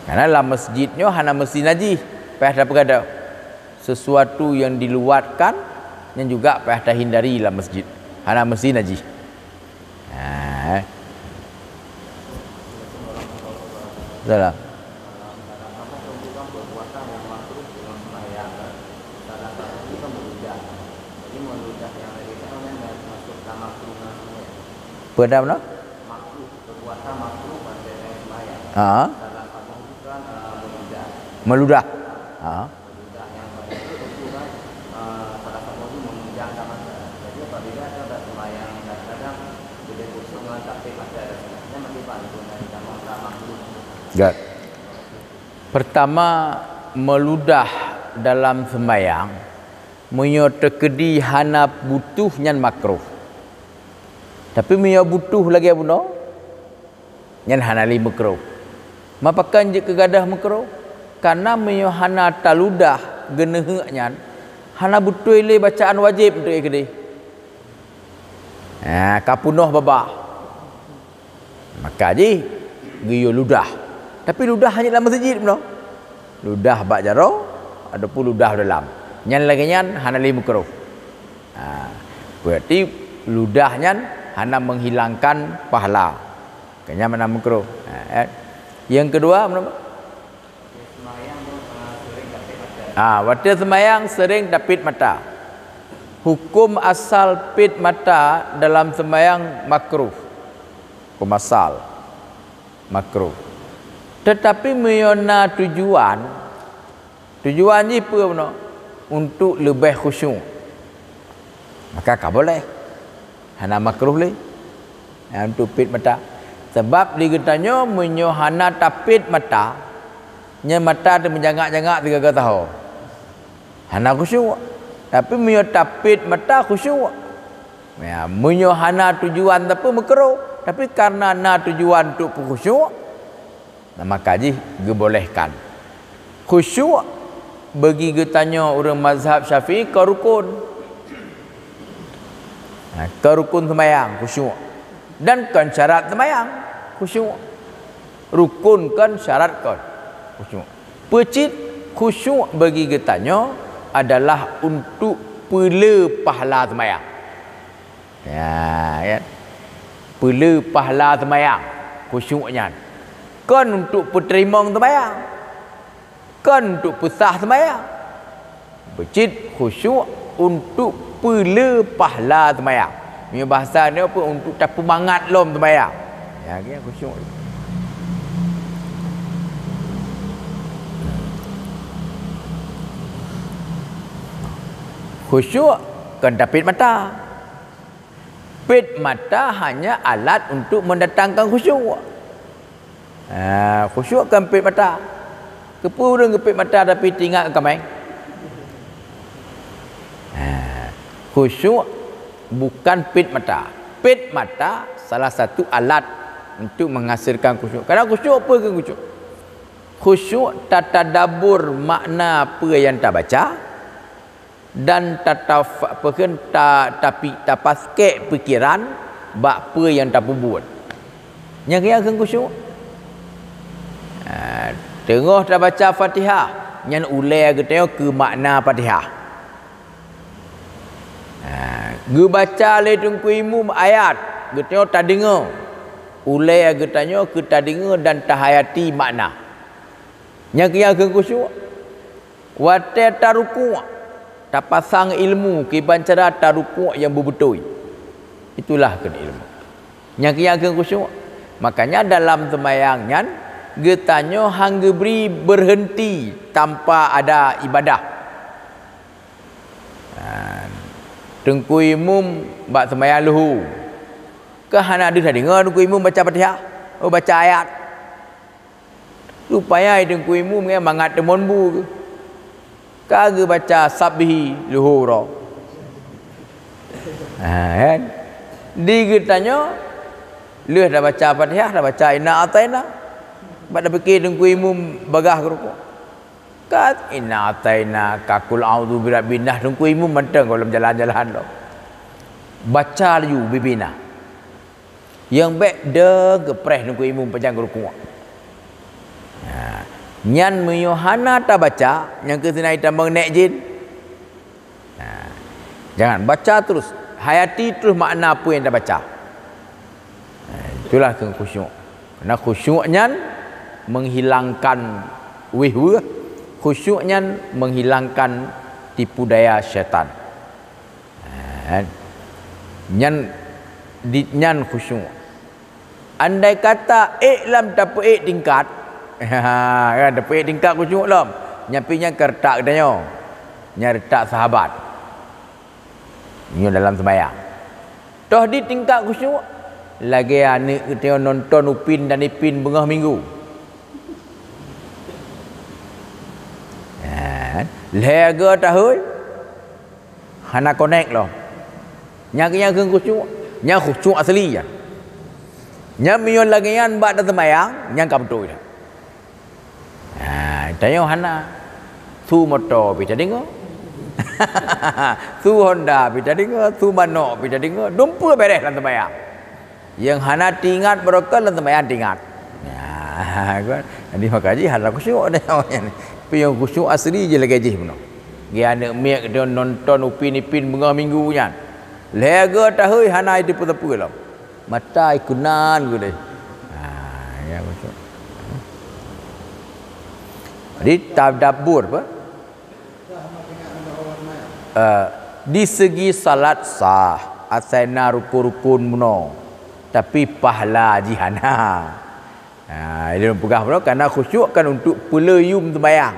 Karena lam meuseujid nyoe hana meusti najih, payah tapeugadôh. Sesuatu nyang diluatkan, nyan juga payah tahindari lam meuseujid. Hana meusti najih. Ha, eh. Salam. Peue nama? Ha. Meuludah. Ha. Gèt. Pertama, meuludah dalam seumbahyang, meunyoe teukeudi hana butoh nyan makruh. Tapi meunyoe butoh lagèe bunoe, nyan hana lé meukruh. Ma pakon jeuet keu gadôh meukruh? Karena meunyoe hana taludah geuneuheuk nyan, hana beutôi lé bacaan wajéb untuk keudeh. Ha, ka peunoh babah. Maka jih geuyue ludah. Tapi ludah hana lam meuseujid bunoe. Ludah bak jaroe ataupun ludah dalam. Nyan lagèe nyan hana lé meukruh. Ha, berarti ludah nyan hana menghilangkan pahala. Keu nyan hana meukruh. Ha, eh. Nyang keudua, menurut, ha, watèe seumayang sering tapit mata. Huköm asal pet mata dalam seumayang makruh. Huköm asal makruh. Teutapi meunyoe na tujuan, tujuan jih peue bunoe? Untuk leubeh khusyuk, maka ka boleh. Hana makruh lé. Nyan untuk pet mata. Sabab di geutanyoe meunyoe hana tapet mata, nyan mata teuh meujangak-jangak sigaga saho. Hana khusyuk. Tapi meunyoe tapet mata khusyuk. Ya, meunyoe hana tujuan sapeue meukeurô, tapi kareuna na tujuan untuk peukhusyuk, nah, maka jih geubolehkan. Khusyuk bagi geutanyoe ureuëng mazhab Syafi'i kon rukun. Nah, kon rukun seumayang khusyuk. Dan kon syarat seumayang khusyuk. Rukun kon, syarat kon. Khusyuk. Peue cit khusyuk bagi geutanyoe adalah untuk peulé pahala seumayang. Ya, kan? Peulé pahala seumayang khusyuk nyan. Kon untuk peuteurimong seumayang. Kon untuk peusah seumayang. Peue cit khusyuk untuk peulé pahala seumayang. Meunyoe bahasa nyoe peue, untuk tapeumangat lom seumayang. Ya, nyan khusyuk. Khusyuk kon tapet mata. Pet mata hanya alat untuk mendatangkan khusyuk. Ha, khusyuk kon pet mata. Keupeue ureuëng geupet mata tapi teuingat kamé? Ha, khusyuk bukan pet mata. Pet mata salah satu alat untuk menghasilkan khusyuk. Karena khusyuk apa ke khusyuk? Khusyuk tatadabur makna apa yang tabaca, dan tataf-, peukheun ta-, tapi tapaskek pikiran bak peue nyang tapeubuet. Nyang keuh nyang kheun khusyuk. Ha, teungoh tabaca Fatihah, nyan ulée geutanyoe keu makna Fatihah. Ha, geubaca lé Teungku Imum ayat, geutanyoe tadeungoe. Ulée geutanyoe keu tadeungoe dan tahayati makna. Nyang keuh nyang kheun khusyuk. Watée tarukuk, tapasang ilmu kiban cara tarukuk nyang beubeutôi. Itulah kheun ilmu. Nyang keuh nyang kheun khusyuk. Makanya dalam seumayang nyan, geutanyoe han geubri beureunti tanpa ada ibadah. Nah, Teungku Imum bak seumayang leuhô, ka hana deuh tadeungoe Teungku Imum baca Fatihah, oh, baca ayat. Supaya Teungku Imum nyan mangat teumon bu geuh. Ka geubaca Sabbihi leuhô uroe. Ha, kan? Di geutanyoe, lheueh tabaca Fatihah, tabaca Inna Ataina. Bak tapike Teungku Imum bagah geurukuk. Ka Inna Ataina, ka Qul A'udzu Birabbin Nas, Teungku Imum mantong goh lom jalan-jalan lom. Baca laju bibina. Nyang bék deuh geupreh Teungku Imum pajan geurukuk. Ha, nyan meunyoe hana tabaca, nyang keuh seunayi tamong nék jén. Ha, jangan, baca terus, hayati terus makna apa nyang tabaca. Ha, itulah kheun khusyuk. Karena khusyuk nyan menghilangkan weueh-weueh, khusyuk nyan menghilangkan tipu daya syaitan. Ha, nyan, di, nyan khusyuk. Andai kata ék lom tapeuék tingkat, kan, tapeuék tingkat khusyuk lom, nyan pih nyan keu reutak geutanyoe, nyan reutak sahabat. Nyoe dalam seumayang. Toh di tingkat khusyuk, lagée aneuëk geutanyoe nonton Upin dan Ipin beungoh minggu. Ha, lhée goe tahôi, hana konek lom. Nyang keuh nyang kheun khusyuk, nyang khusyuk asli nyan. Nyang meunyoe lagée nyan bak taseumayang, nyang ka beutôi that. Ha, tanyoe hana. Su moto pih tadeungoe. Su Honda pih tadeungoe, su manok pih tadeungoe, dumpeue bereh lam seumayang. Nyang hana teuingat barokon lam seumayang teuingat. Nah, kan? Jadi maka jih hana khusyuk dah nyoe nyan. Tapi nyang khusyuk asli jih lagée jih bunoe. Geuh aneuëk miet geutanyoe nonton Upin Ipin beungoh minggu nyan. Lhée goe tahôi hana jiteupeue-teupeue lom. Mata ikeunan geuh deh. Ha, ya betul. Jadi tadabbur apa? Eh, Di segi salat sah, asai na rukun-rukun bunoe, tapi pahala jih hana. Ha, ilôn peugah bunoe, karena khusyuk kan untuk peuleuem seumayang.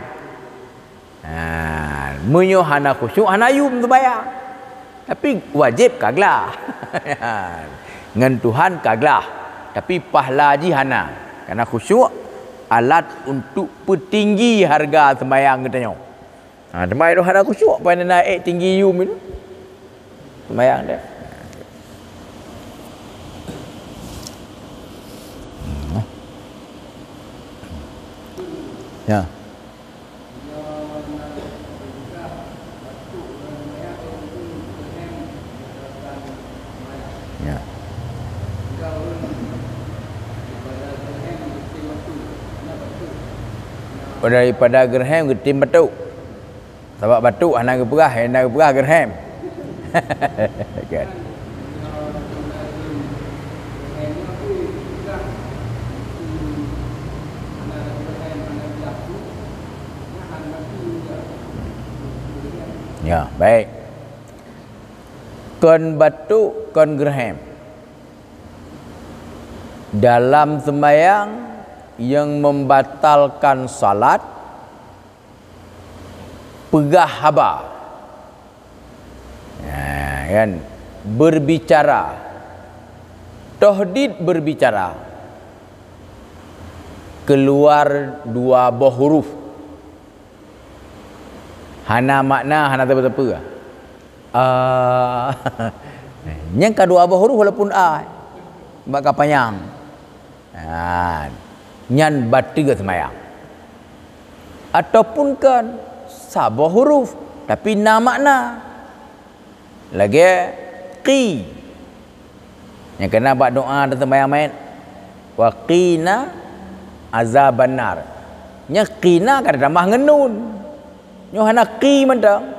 Ha, meunyoe hana khusyuk, hana yum seumayang. Tapi wajéb ka glah. Ngon Tuhan ka glah. Tapi pahala jih hana. Karena khusyuk alat untuk peutinggi hareuga seumayang geutanyoe. Ha, teuma ilôn hana khusyuk, pane na ék tinggi yum ilôn. Seumayang deh. Ya. Ya. Oh, daripada geureuhem geutem batuk. Sabab batuk hana geupeugah, hana geupeugah geureuhem. Kan? Ya, baik. Kon batuk, kon geureuhem. Dalam seumayang nyang membatalkan salat, peugah haba. Ha, kan? Berbicara. Tohdid berbicara. Keluar dua boh huruf. Hana makna, hana teupeu-teupeu. Ah, nyang ka dua boh huruf walaupun a, bak ka panyang. Ha, nyan bateue seumayang. Ataupun kan saboh huruf, tapi na makna. Lagée qi. Nyang keunan bak doa teuseumayang manyét, "Wa qina azabannar." Nyang qina ka teutamah ngon nun. Nyoe hana qi mantong.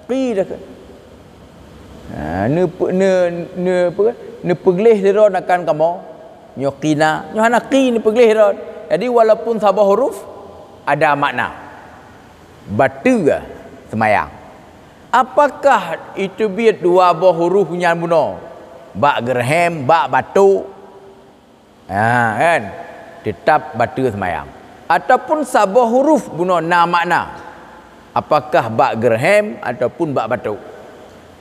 Qi dah ke. Ha, neupe-, ne-, ne-, apa, neupeugleh sidroe akan kamoe. Nyoe qina, nyoe hana qi neupeugleh sidroe. Jadi walaupun saboh huruf ada makna. Bateue seumayang. Apakah iteubiet dua boh huruf nyan bunoe? Bak geureuhem, bak batuk? Ha, kan? Teutap bateue seumayang. Ataupun saboh huruf bunoe na makna. Apakah bak geureuhem ataupun bak batuk?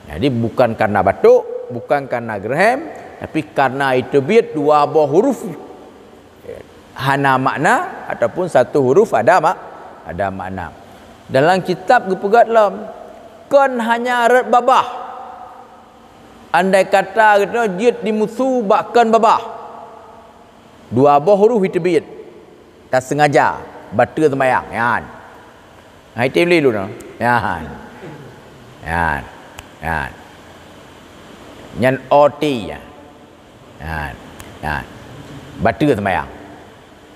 Jadi, bukan karena batuk, bukan karena geureuhem, tapi karena iteubiet dua boh huruf hana makna ataupun satu huruf ada mak-, ada makna. Dalam kitab geupeugah lom, kon hanya rot babah. Andai kata geutanyoe jeuet dimusu bak kon babah, dua boh huruf iteubiet, tasengaja bateue seumayang, nyan. Hai tem lé lôn, nyan. Nyan. Nyan. Nyan O T, nyan. Nyan. Nyan. Bateue seumayang.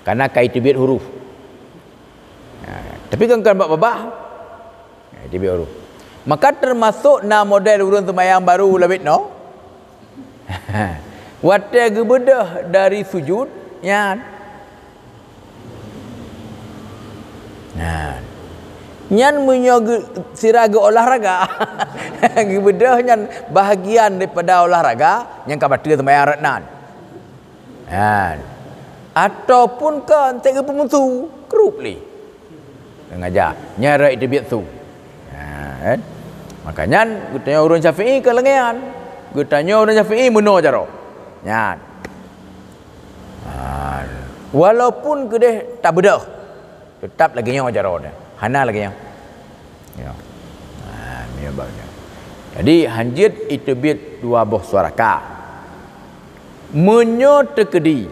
Karena ka iteubiet huruf. Ha, tapi kan, kan bak babah. Ha, iteubiet huruf. Maka termasuk na model ureuëng seumayang baru lawét nyoe. Watée geubeudôh dari sujud, nyan. Nyan. Nyan meunyoe geu-, sira geuolahraga. Geubeudôh nyan bahagian daripada olahraga nyang ka bateue seumayang rot nan. Kan? Ataupun kon teuk geupeumusu, krup lé. Sengaja. Nyan rot iteubiet su. Ha, kan? Maka nyan geutanyoe ureuëng Syafi'i keu lagée nyan. Geutanyoe ureuëng Syafi'i meunoe jaroe. Nyan. Ha, walaupun keudeh tabeudôh, teutap lagée nyoe jaroe nyan. Hana lagée nyoe. Ya. Ha, meunyoe bak nyoe. Jadi, hanjeuet iteubiet dua boh suara ka. Meunyoe teukeudi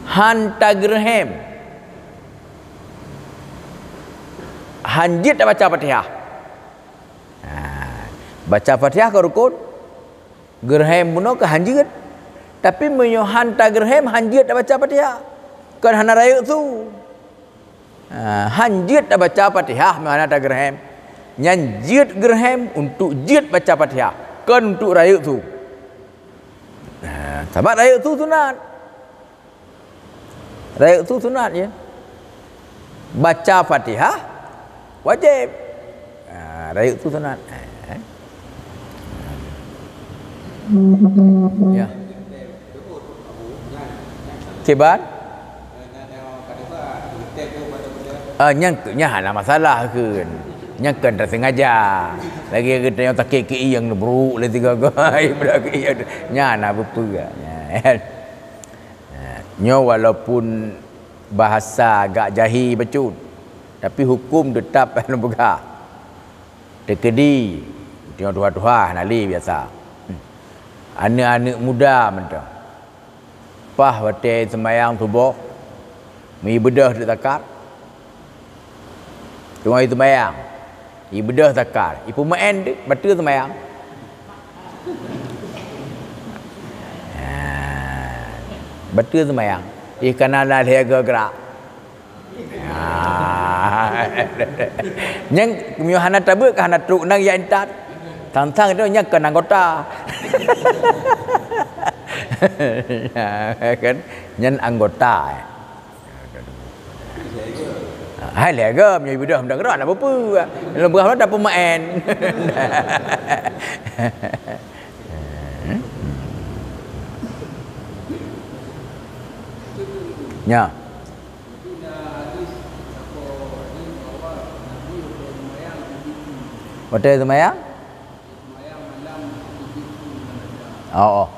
han tageureuhem, hanjeuet tabaca Fatihah. Ha, baca Fatihah ka rukun, geureuhem bunoe ka hanjeuet. Tapi meunyoe han tageureuhem, hanjeuet tabaca Fatihah. Kon hana rayeuk su. Ha, hanjeuet tabaca Fatihah meunyoe hana tageureuhem. Nyan jeuet geureuhem untuk jeuet baca Fatihah, kon untuk rayeuk su. Ha, sabab rayeuk su sunat. Rayeuk su sunat, ya. Baca Fatihah wajéb. Ha, rayeuk su sunat. Ha. Ya. Kiban? Ah, nyang, nyang hana masalah keun. Nyang kon tasengaja. Lagi geutanyoe sakét keuieng bruk lé tiga kali. Nyang hana beupeu. Nyoe walaupun bahasa agak jahé bacut, tapi huköm teutap lôn peugah. Teukeudi, teungoh tuha-tuha, hana lé biasa. Aneuëk-aneuëk muda mantong. Paih watée seumayang suboh, meubeudôh teuk zakat. Teungoh seumayang, ibeudôh zakat, ipeumeu'en teuk, bateue seumayang. Ha, bateue seumayang. Ih, kana na lhée geugrak. Ah. Nyang meunyoe hana tabeuet ka hana trok nang ya intat. Tang-tang tu nyang kon anggota. Ya, kan? Nyan anggota. Hai lé agam, meunyoe ibeudôh meudan keudroe, hana peue-peue. Lôn peugah lôn dah peumaén. Nya. Watée seumayang? Oh, oh.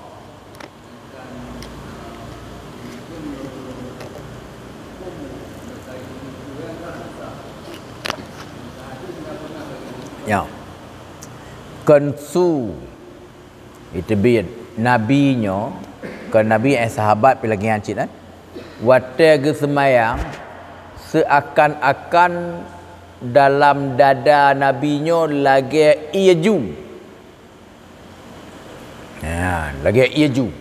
Ya. Kon su. Iteubiet Nabi nyoe, kon Nabi, eh, sahabat pih lagée nyan cit, eh. Watée geuseumayang, seuakan-akan dalam dada Nabi nyoe lagée ié ju. Nyan, lagée ié ju.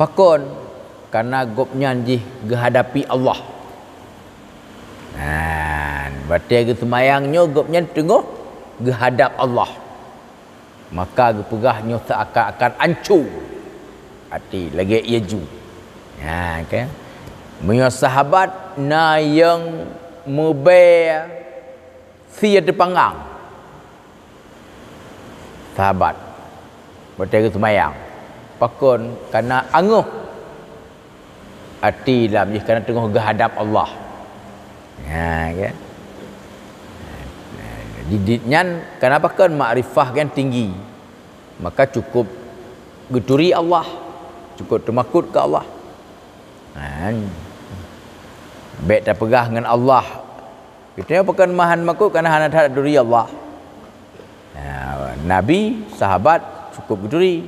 Pakon? Karena gobnyan jih geuhadapi Allah. Nyan, watée geuseumayang nyoe gobnyan teungoh geuhadab Allah. Maka geupeugah nyoe seuakan-akan ancô até lagée ié ju. Nyan, kan? Meunyoe sahabat na nyang meubée sie teupanggang. Sahabat, watée geuseumayang. Pakon? Karena angoh até lam jih, karena teungoh geuhadab Allah. Ha, kan? Di, di nyan, kenapa kan makrifah kan tinggi? Maka cukup geuturi Allah, cukup teumakot keu Allah. Ha. Bék tapeugah ngon Allah, geutanyoe pakon meuhan makot, karena hana that turi Allah. Ha, Nabi, sahabat cukup geuturi,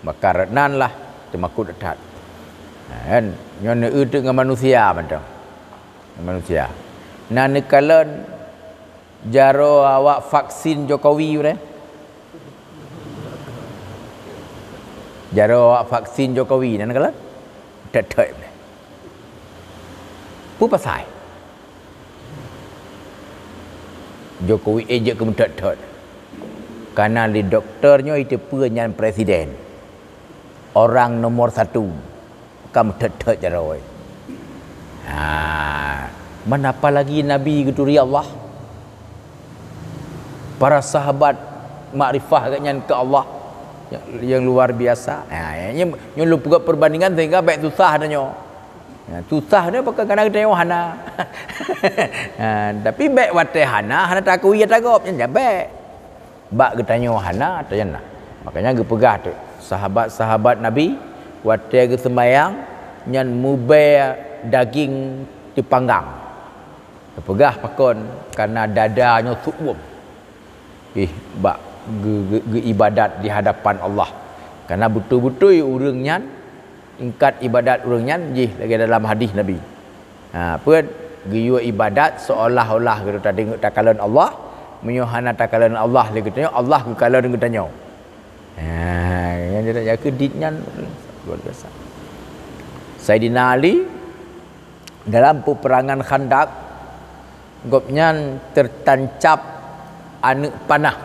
maka rot nan lah teumakot that. Ha, kan? Nyoe neueu teuk ngon manusia mantong. Ngon manusia. Na neukalon jaroe awak vaksin Jokowi uroe? Jaroe awak vaksin Jokowi na neukalon? That-that. Peue pasai? Jokowi, eh, jeuet keu meutot-tot. Karena lé dokto nyoe jiteupeue nyan presiden. Orang nomor satu. Ka meutot-tot jaroe. Ha, man apalagi Nabi geuturi Allah. Para sahabat makrifah gobnyan keu Allah nyang, nyang luar biasa. Ha, nyoe, nyoe lôn peugah perbandingan sehingga bék susah tanyoe. Ha, susah nyoe pakon, karena geutanyoe hana. Ha, tapi bék watée hana, hana takui ata gob, nyan bék. Bak geutanyoe hana, ata nyan na. Makanya geupeugah teuk, sahabat-sahabat Nabi watée geuseumayang nyan meubée daging teupanggang. Geupeugah pakon? Karena dada nyoe su'uem. Ih, bak geu-, geu-, geuibadat di hadapan Allah. Karena beutôi-beutôi ureuëng nyan, tingkat ibadat ureuëng nyan jih lagée dalam hadis Nabi. Ha, peue? Geuyue ibadat seolah-olah geutanyoe takalon Allah. Meunyoe hana takalon Allah lé geutanyoe, Allah geukalon geutanyoe. Ha, nyan jadi, ya, keu dit nyan luar biasa. Saidina Ali dalam peperangan Khandaq, gobnyan teutancab aneuëk panah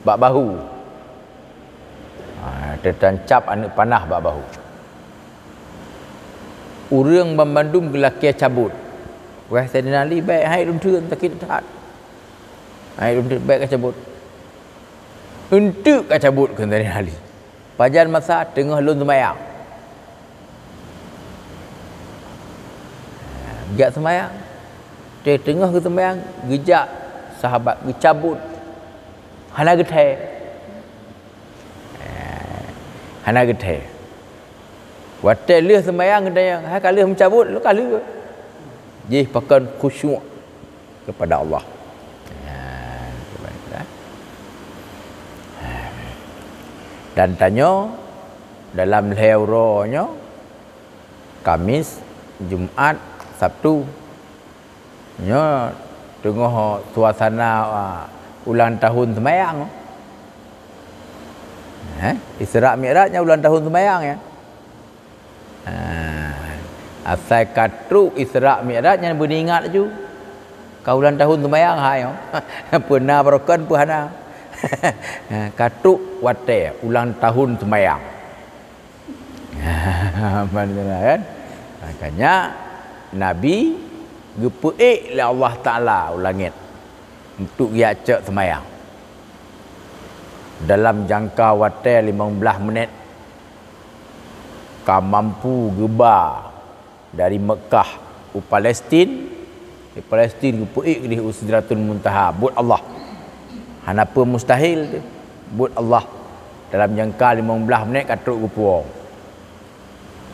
bak bahu. Ha, teutancab aneuëk panah bak bahu. Ureuëng banmandum geulakée cabot. Wah, Saidina Ali, bék, hai lôn theun, sakét that. Hai lôn theun, bék kacabot. Eunteuk kacabot, kheun Saidina Ali. Pajan masa teungoh lôn seumayang. Geujak seumayang. Teungoh geuseumayang, geujak sahabat geucabot. Hana geuthèe. Hana geuthèe. Watèe lheueh seumayang geutanyong, "Hai ka lheueh meucabot?" "Lôn ka lheueh." Jih pakon khusyuk kepada Allah. Dan tanyoe dalam lhèe uroe nyoe, Kamis, Jumat, Sabtu, nyoe teungoh suasana, a, ulang tahun seumayang. Eh, Isra Mi'raj nyan ulang tahun seumayang, ya. Ha, asai ka trok Isra Mi'raj nyan beuingat laju. Ka ulang tahun seumayang hai nyoe. Peue na barokon peue hana. Ha, ka trok watèe ulang tahun seumayang. Kan? Makanya Nabi geupeuék lé Allah Taala u langét untuk geujak cok seumayang. Dalam jangka watèe limong blaih menit, ka mampu geuba dari Meukah u Palestin, di Palestin geupeuék keudéh u Sidratul Muntaha, buet Allah. Hana peue mustahil teuh, buet Allah. Dalam jangka limong blaih menit ka trok geupuwoe.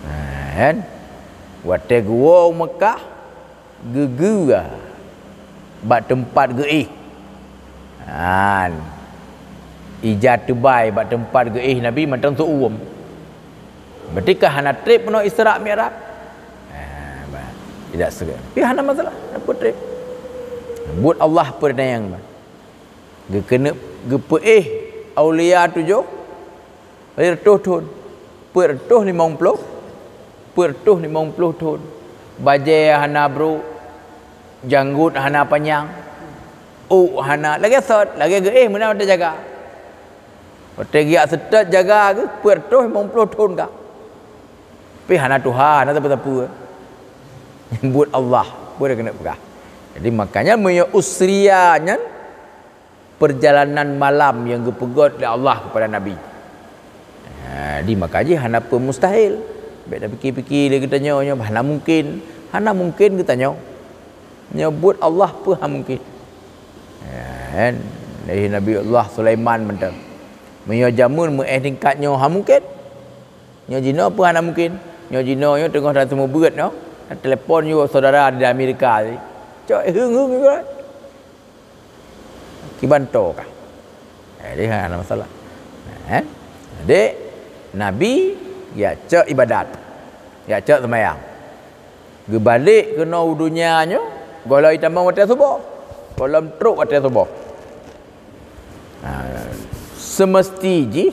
Ha, kan? Watèe geuwoe u Meukah, geugeue bak teumpat geuéh. Han. Ija teubai bak teumpat geuéh Nabi mantong seu-uem. Berarti ka hana trép meunoe Isra Mi'raj. Ha, bah. Tidak segan. Tapi hana masalah, hana peue trép. Buet Allah peue nyang bah. Geukeuneuk geupeuéh aulia tujoh, Peuet reutôh thon. Peuet reutôh limong ploh. Peuet reutôh limong ploh thon. Bajèe hana brôk, janggot hana panyang, ôk hana, lagèe sot, lagèe geuéh meunan watèe jaga. Watèe geujak seutôt jaga geuh, peuet reutôh limong ploh thon ka. Pih hana tuha, hana sapeue-sapeue. Buet Allah, peue keuneuk peugah. Jadi makanya meunyoe usriya nyan, perjalanan malam nyang geupeugöt lé Allah keupada Nabi. Ha, di maka jih hana peue mustahil. Bèk tapikir-pikir lé geutanyoe nyoe hana mungkin. Hana mungkin geutanyoe. Nyoe buet Allah peue hana mungkin. Ha, kan? Dari Nabi Allah Sulaiman mantong. Meunyoe jameun meu'èh tingkat nyoe hana mungkin. Nyoe jinoe peue hana mungkin. Nyoe jinoe nyoe teungoh that seumeubeuet nyoe. Telepon yue saudara di Amerika tadi. Cok, heueng-heueng juga. Kiban toe kah. Eh, jadi hana masalah. Eh, jadi Nabi geujak cok ibadat. Geujak cok seumayang. Geubalek keunoe u donya nyoe, gohlom itamong watèe suboh. Gohlom trok watèe suboh. Ha, seumeusti jih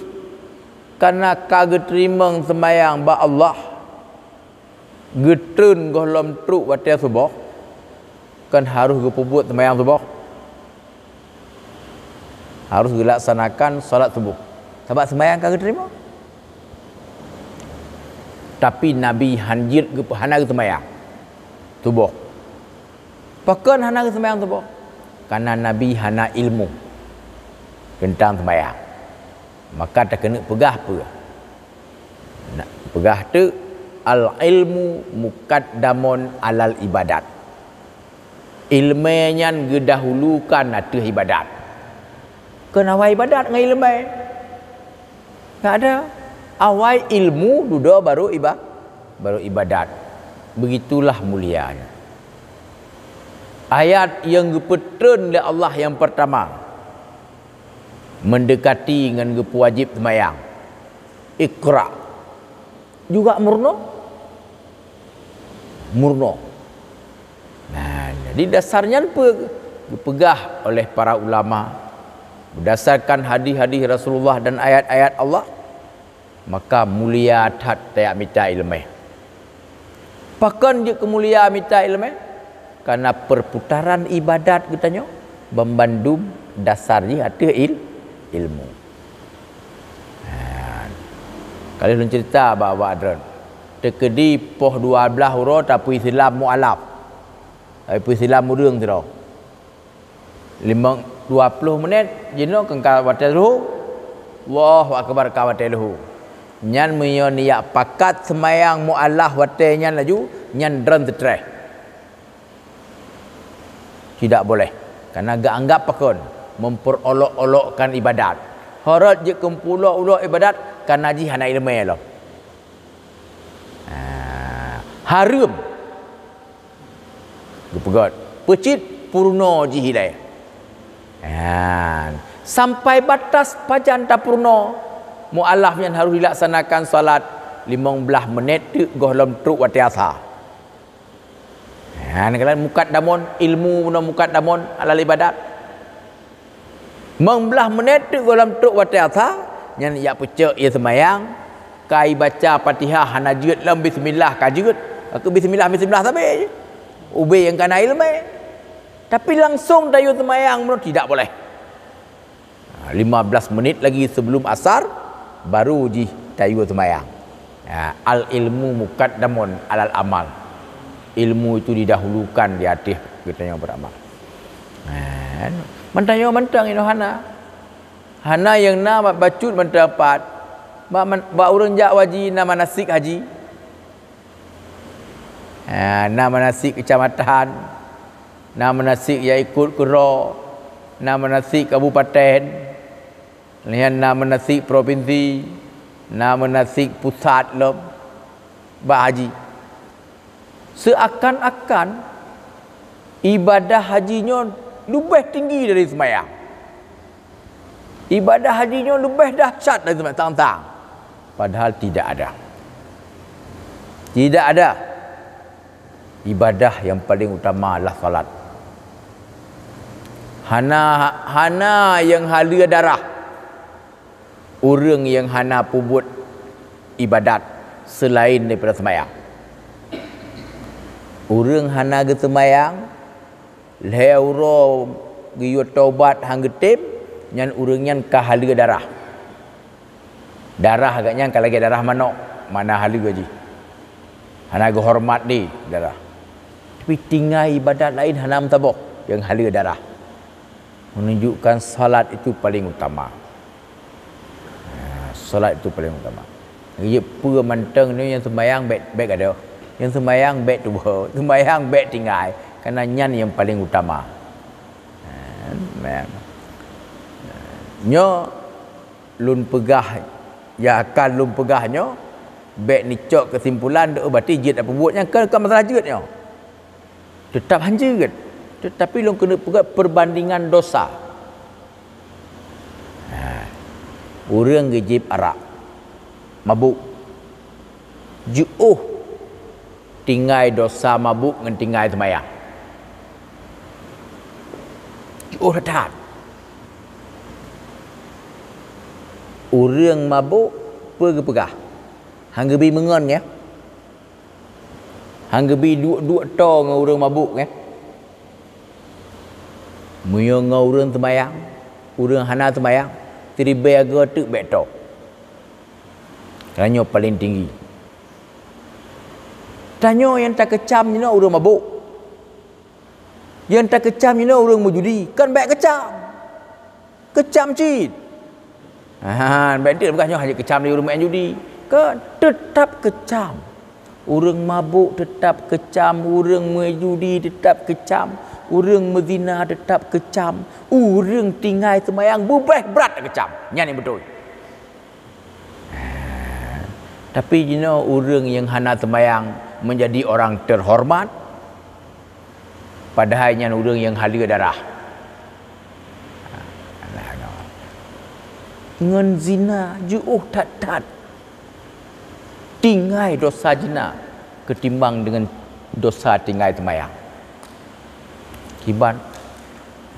kana ka geuteurimong seumayang bak Allah. Geutreun gohlom trok watèe suboh, kan harôh geupeubuet seumayang suboh. Harôh geulaksanakan salat suboh. Sabab seumayang ka geuteurimong. Tapi Nabi hanjeuet geup-, hana geuseumayang suboh. Pakon hana geuseumayang suboh? Karena Nabi hana ilmu teuntang seumayang. Maka takeuneuk peugah peue? Nak peugah teuk, "Al-ilmu muqaddamun alal ibadat." Ileumèe nyan geudahulukan ateueh ibadat. Kon awai ibadat ngon ileumèe. Nggak ada. Awai ilmu dudoe baru iba-, baru ibadat. Begitulah mulianya. Ayat nyang geupeutreun lé Allah nyang peurtama, meundekati ngon geupeuwajéb seumayang. Iqra. Juga meurunoe? Meurunoe. Nah, jadi dasar nyan peue geupeugah oleh para ulama, berdasarkan hadis-hadis Rasulullah dan ayat-ayat Allah, maka mulia that tajak mita ileumèe. Pakon jeuet keu mulia mita ileumèe? Karena perputaran ibadat geutanyoe banbandum dasar jih ateueh il-, ilmu. Ha. Ka lheueh lôn cerita bak awak droen. Teukeudi poh dua blaih uroe tapeusilam mualaf. Tapeusilam ureueng sidroe. Limong, dua ploh menit jinoe ka watèe leuhô. Allahu Akbar, ka watèe leuhô. Nyan meunyoe niat pakat seumayang mualaf watée nyan laju, nyan droe teutreh. Tidak boleh. Karena geuanggap pakon? Memperolok-olokkan ibadat. Horot jeuet keu peulok-ulok ibadat, karena jih hana ileumé lom. Ha, hareuem. Geupeugét, peucit peurunoe jih ilée. Nyan, sampai batas pajan tapeurunoe, mualaf nyan harôh dilaksanakan salat limong blaih menit teuk gohlom trok watée asa. Nyan, kalian mukaddamun, ilmu bunoe mukaddamun alal ibadat. Limong blaih menit teuk gohlom trok watée asa, nyan jak peucok ie seumayang, ka ibaca Fatihah hana jeuet lom bismillah ka jeuet, ka bismillah, bismillah sabe jih. Ubé nyang kana ileumé. Tapi langsong tayue seumayang bunoe tidak boleh. Ha, lima belas menit lagi sebelum asar, baru jih tayue seumayang. Ha, al ilmu mukaddamun alal amal. Ilmu itu didahulukan di ateueh geutanyoe beramal. Ha, mantong nyoe mantong inoe hana. Hana nyang na bak bacut mantong pat. Bak man-, bak ureuëng jak haji na manasik haji. Ha, na manasik kecamatan, na manasik jak ikot keudroe, na manasik kabupaten, nyan na manasik provinsi, na manasik pusat lom bak haji. Seuakan-akan ibadah haji nyoe leubeh tinggi dari seumayang. Ibadah haji nyoe leubeh dahsyat dari seumayang tang-tang. Padahal tidak ada. Tidak ada ibadah yang paling utama adalah salat. Hana, hana nyang haleue darah ureuëng nyang hana peubuet ibadat seulaén daripada seumayang. Ureuëng hana geuseumayang, lhée uroe geuyue tobat han geutem, nyan ureuëng nyan ka haleue darah. Darah geuh nyan ka lagée darah manok, mana haleue jih. Hana geuhoreumat di darah. Tapi tinggai ibadat laén hana meusaboh nyang haleue darah. Menunjukkan salat itu paling utama. Ha, salat itu paling utama. Jeuet peue mantong nyoe nyang seumayang bék, bék gadôh. Nyang seumayang bék tuboh, seumayang bék tinggai. Karena nyan nyang paling utama. Ha, nyoe lôn peugah, ya akan lôn peugah nyoe, bék neucok keusimpulan, oh, berarti jeuet tapeubuet nyan, kon, kon masalah jeuet nyoe. Teutab han jeuet, teutapi lôn keuneuk peugah perbandingan dosa. Ha, ureuëng geujieb arak, mabuk, jiôh tinggai dosa mabuk ngon tinggai seumayang. Jiôh that-that. Ureuëng mabuk peue geupeugah? Han geubi meungon, ya? Han geubi duek-duek toe ngon ureuëng mabuk, ya? Meunyoe ngon ureuëng seumayang, ureuëng hana seumayang, siribée agoe teuk bék toe. Karena nyoe paling tinggi. Tanyoe nyang takeucam jinoe ureuëng mabuk. Nyang takeucam jinoe ureuëng meujudi, kon bék keucam. Keucam cit. Ha, bék teuk peugah nyoe hana keucam lé ureuëng maén judi. Kon, teutab keucam. Ureuëng mabuk teutab keucam, ureuëng meujudi teutab keucam, ureuëng meuzina teutab keucam, ureuëng tinggai seumayang leubeh brat keucam. Nyan nyang beutôi. Tapi jinoe ureuëng nyang hana seumayang menjadi orang terhormat, padahai nyan ureuëng nyang haleue darah. Ngon zina jiôh that-that. Tinggai dosa zina keutimbang dengan dosa tinggai seumayang. Kiban.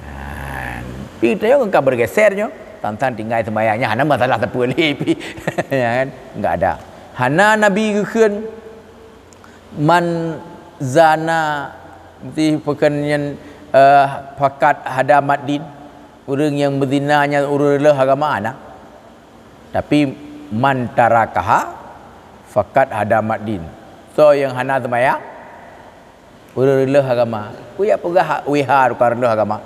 Ha, pi tanyoe ka bergeser nyoe, tang-tang tinggai seumayang nyan hana masalah sapeue lé pi. Ya kan? Enggak ada. Hana Nabi geukheun man zana, meusti pakon nyan, eh, fakat hada maddin. Ureuëng nyang meuzina nyan ureuëng reuloh agama hana. Tapi man tarakaha fakat hada maddin. Soe nyang hana seumayang, ureuëng reuloh agama. Peue jak peugah W H ka reuloh agama?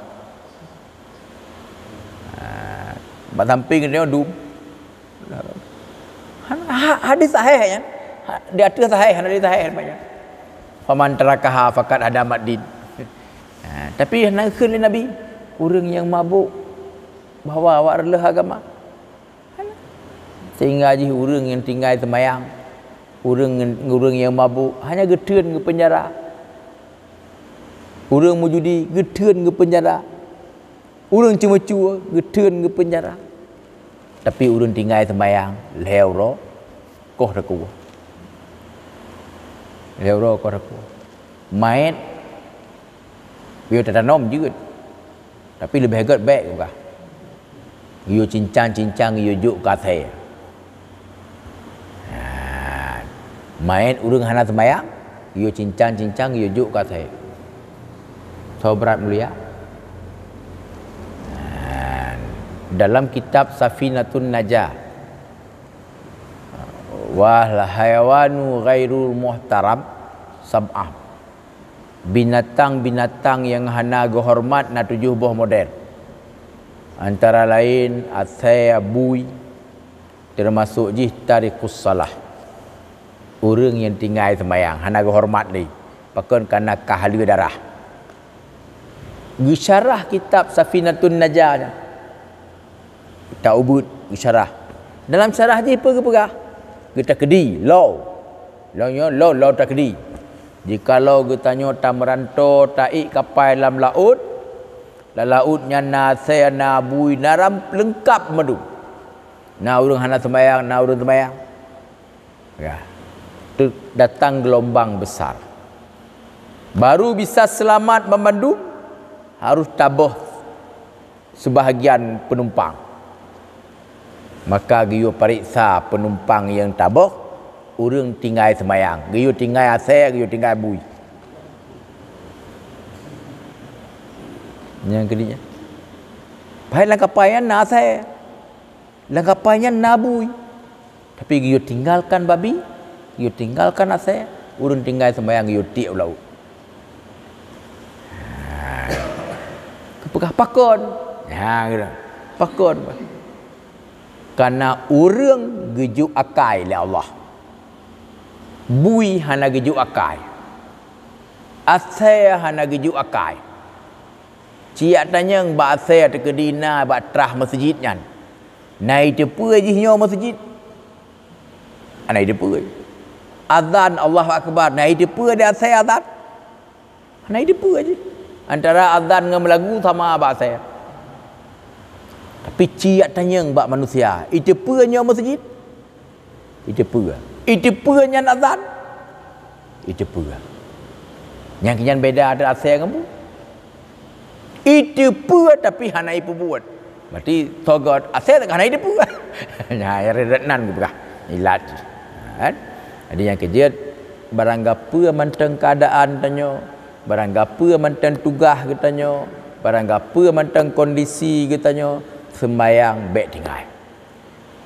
Ha, bak samping nyoe dum. Hana, ha-, hadis sahih nyan. Ha, di ateueh sahih, hana di sahih banyak. "Faman tarakaha faqad hadamad din." Ha, tapi hana kheun lé Nabi, ureuëng nyang mabök bahwa awak reuloh agama. Sehingga jih ureuëng nyang tinggai seumayang, ureuëng, ureuëng nyang mabök hanya geutheun geupeunjara. Ureuëng meujudi geutheun geupeunjara. Ureuëng ceumeucue geutheun geupeunjara. Tapi ureuëng tinggai seumayang lhée uroe koh teukuwoh. Lhée uroe koh teukuwoh. Maét geuyue tatanom jeuet. Tapi leubeh gét bék geupeugah. Geuyue cincang-cincang geuyue jok keu asée. Ha, maét ureuëng hana seumayang, geuyue cincang-cincang geuyue jok keu asée. Soe brat mulia? Ha, dalam kitab Safinatun Najah, "Wal hayawanu ghairul muhtaram sab'ah." Binatang-binatang nyang hana geuhoreumat na tujoh boh model. Antara laén asée, bui, teumasok jih tarikus shalah. Ureuëng nyang tinggai seumayang hana geuhoreumat lé, pakon kana ka haleue darah. Geusyarah kitab Safinatun Najah nyan. Kitab ubeuet geusyarah. Dalam syarah jih peue geupeugah? Geutakdi, law. Law nyoe law, law takdi. Jikalau geutanyoe tameuranto taék kapai lam laôt, lam laôt nyan na asée, na bui, na ram leungkab mandum. Na ureuëng hana seumayang, na ureuëng seumayang. Ya. Teuk datang geulumbang besar. Baru bisa seulamat banmandum, harôh taboh seubahagian peunumpang. Maka geuyue pareksa peunumpang nyang taboh, ureuëng tinggai seumayang, geuyue tinggai asée, geuyue tinggai bui. Nyang keudua, padahai lam kapai nyan na asée, lam kapai nyan na bui. Tapi geuyue tinggalkan babi, geuyue tinggalkan asée, ureuëng tinggai seumayang geuyue tiek u laôt. Ha. Geupeugah pakon? Ha, gitu. Pakon? Karena ureuëng geujok akai lé Allah. Bui hana geujok akai. Asée hana geujok akai. Ciyak tanyong bak asée teukeudi na bak trah meuseujid nyan. Na iteupeue jih nyoe meuseujid? Hana iteupeue. Azan Allahu Akbar, na iteupeue di asée azan? Hana iteupeue jih. Antara azan ngon meulagu sama bak asée. Tapi ciyak tanyong bak manusia, iteupeue nyoe meuseujid? Iteupeue. Iteupeue nyan azan? Iteupeue. Nyang keunyan beda antara asée ngon bui. Iteupeue tapi hana ipeubuet. Berarti soe göt asée hana iteupeue. Nyan, nyang rot nan geupeugah ilat jih. Kan? Jadi nyang keujeuet, barang gapeue mantong keuadaan tanyoe, barang gapeue mantong tugaih geutanyoe, barang gapeue mantong kondisi geutanyoe, seumayang bék tinggai.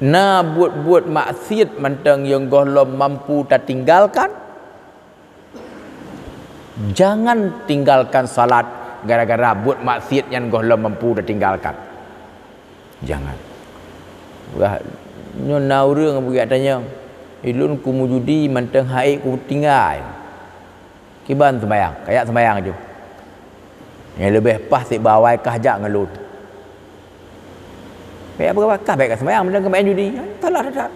Na buet-buet maksiet mantong nyang gohlom mampu tatinggalkan, jangan tinggalkan salat gara-gara buet maksiet nyan gohlom mampu tatinggalkan. Jangan. Wah, nyoe na ureuëng beugeutanyong, "Ilôn kumeujudi mantong han ék kutinggai." Kiban seumayang, kajak seumayang ju. Nyang leubeh paih sit bak awai kah jak ngon lôn. Bék apa-apa, kah bék ka seumayang, meunan keu maén judi. Salah that-that.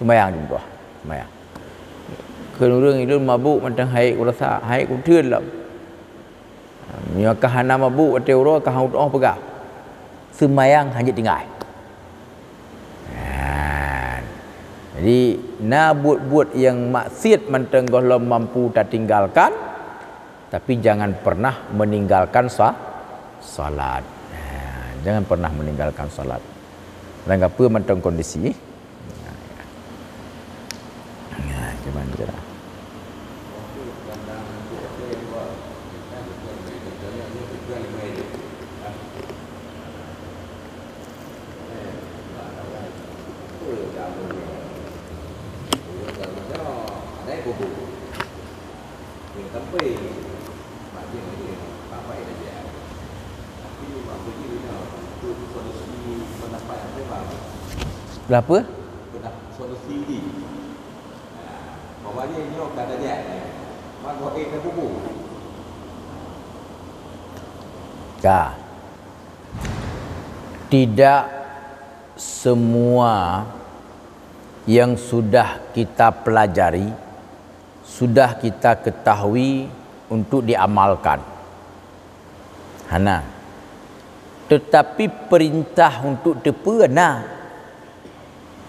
Seumayang ju, seumayang. Kheun ureuëng, "Ilôn mabök mantong han ék kurasa, han ék kutheun lom." Meunyoe kah hana mabök watée uroe, kah han tu'oh peugah. Seumayang hanjeuet tinggai. Nah, jadi na buet-buet nyang maksiet mantong gohlom mampu tatinggalkan, tapi jangan pernah meninggalkan sa-, salat. Nah, jangan pernah meninggalkan salat. Dan gapeue mantong kondisi. Nah, cuman tu lah. Berapa? Pernah solusi di. Nah, pokoknya nyoe kata dia. Mak gok eh dah bubu. Ya. Tidak semua yang sudah kita pelajari, sudah kita ketahui untuk diamalkan. Hana. Tetapi perintah untuk teupeu na.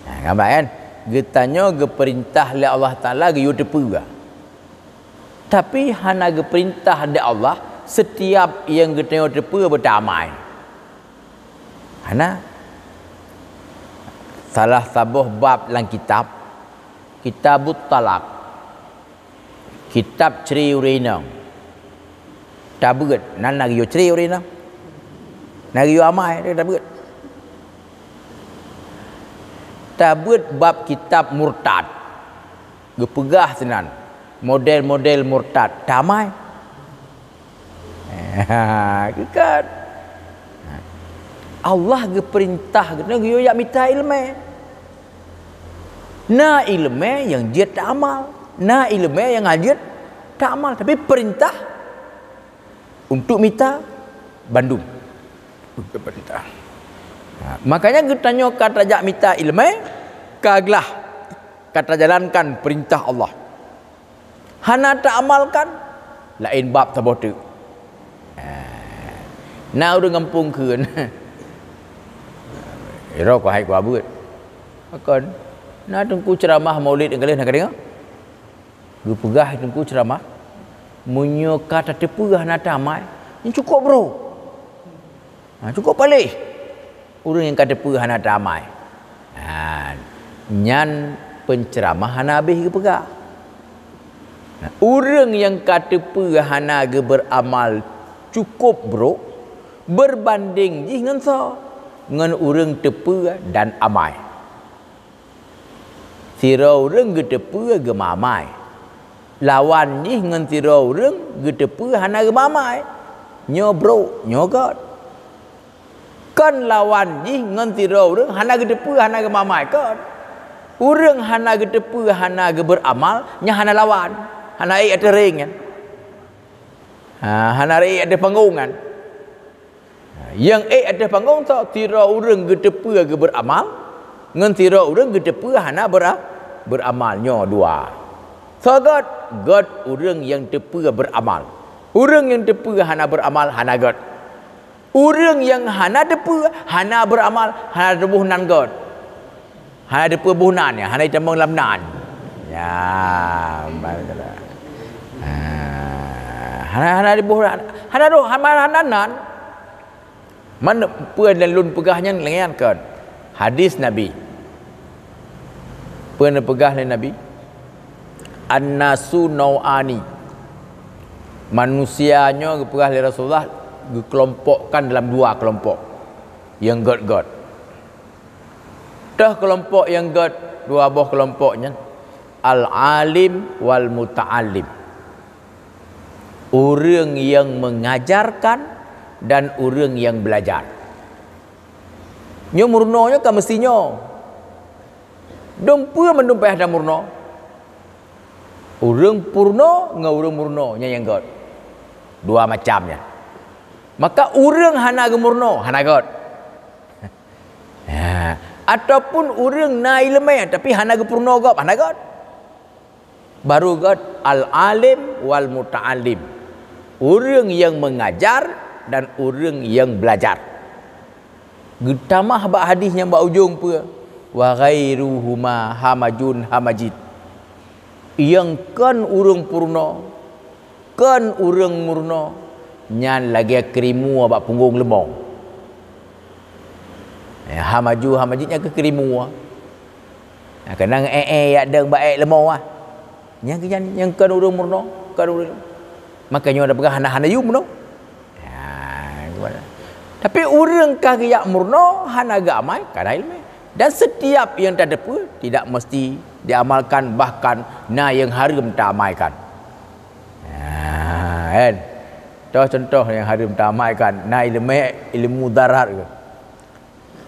Nah, nampak kan? Geutanyoe geupeurintah lé Allah Taala geuyue teupeu. Tapi hana geupeurintah lé Allah setiap nyang geutanyoe teupeu beutamai. Hana. Salah saboh bab lam kitab, Kitabut Talak. Kitab cre ureuëng inong. Tabeuet, nan na geuyue cre ureuëng inong. Na geuyue amai, tabeuet. Tabeuet bab kitab murtad. Geupeugah sinan model-model murtad. Tamai. Keukat. Allah geupeurintah geutanyoe geuyue jak mita iéleumé. Na iéleumé nyang jeuet taamal, na iéleumé nyang hana jeuet taamal, tapi peurintah untuk mita bandum. Untuk peurintah. Ha, makanya geutanyoe ka tajak mita iéleumé, ka glah, ka tajalankan peurintah Allah. Hana taamalkan, laén bab saboh teuk. Ha, na ureuëng gampông kheun. Iro keuhai kuabeuet. Pakon? Na teungku ceuramah maulid nyang ka lheueh na ka deungoe? Geupeugah teungku ceuramah, meunyoe ka tateupeue hana tamai, nyan cukôp brôk. Ha, cukôp paléh. Ureuëng nyang ka teupeue hana tamai. Ha, nyan peunceuramah hana habéh geupeugah. Nah, ureuëng nyang ka teupeue hana geubeuramal cukôp brôk beurbandéng jih ngon soe? Ngon ureuëng teupeue dan amai. Sidroe ureuëng geuteupeue geumamai. Lawan jih ngon sidroe ureuëng geuteupeue hana geumamai. Nyoe brôk, nyoe gét. Kon lawan jih ngon sidroe ureuëng hana geuteupeue hana geumamai, kon. Ureuëng hana geuteupeue hana geubeuramal, nyan hana lawan. Hana ék ateueh réng nyan. Ha, hana ék ateueh panggong nyan. Nyang ék ateueh panggong soe? Sidroe ureuëng geuteupeue geubeuramal, ngon sidroe ureuëng geuteupeue hana beura-, beuramal, nyoe dua. Soe gét? Gét ureuëng nyang teupeue beuramal. Ureuëng nyang teupeue hana beuramal, hana gét. Ureuëng nyang hana teupeue, hana beuramal, hana tuboh nan gét. Hana teupeue boh nan, ya, hana jitamong lam nan. Ya, hana, hana teupeue boh nan. Hana roh, hana, hana nan. Man peue nyang lôn peugah nyan lagée nyan kon. Hadis Nabi. Peue neupeugah lé Nabi? An-nasu nau'ani. Manusia nyoe geupeugah lé Rasulullah geukelompokkan dalam dua kelompok. Nyang gét-gét. Toh keulompok nyang gét, dua boh keulompok nyan, al-alim wal muta'allim. Ureuëng nyang mengajarkan dan ureuëng nyang belajar. Nyoe meurunoe nyoe ka meusti nyoe. Dum peue mandum payah tameurunoe. Ureuëng peurunoe ngon ureuëng meurunoe nyan nyang gét. Dua macam nyan. Maka ureuëng hana geumeurunoe, hana gét. Ha, ataupun ureuëng na iéleumé tapi hana geupeurunoe gob, hana gét. Baru gét al-alim wal muta'allim. Ureuëng nyang mengajar dan ureuëng nyang belajar. Geutamah bak hadis nyang bak ujong peue? Wa ghairuhuma hamajun hamajid. Nyang kon ureuëng peurunoe, kon ureuëng meurunoe, nyan lagée keurimua bak punggong leumô. Eh, hamaju, hamajid nyan keuh keurimua. Nah, keunong ék-ék jak deueng bak ék leumô ah. Nyang keuh nyan, nyang kon ureuëng meurunoe, kon ureuëng. Maka nyoe tapeugah hana, hana yum meurunoe. Ha, gimana? Tapi ureuëng ka geujak meurunoe hana geuamai, ka na iéleumé. Dan setiap nyang tateupeue tidak mesti diamalkan, bahkan na nyang hareuem taamaikan. Ha, kan? Toh contoh nyang hareuem taamaikan, na iéleumé ilmu darat ke.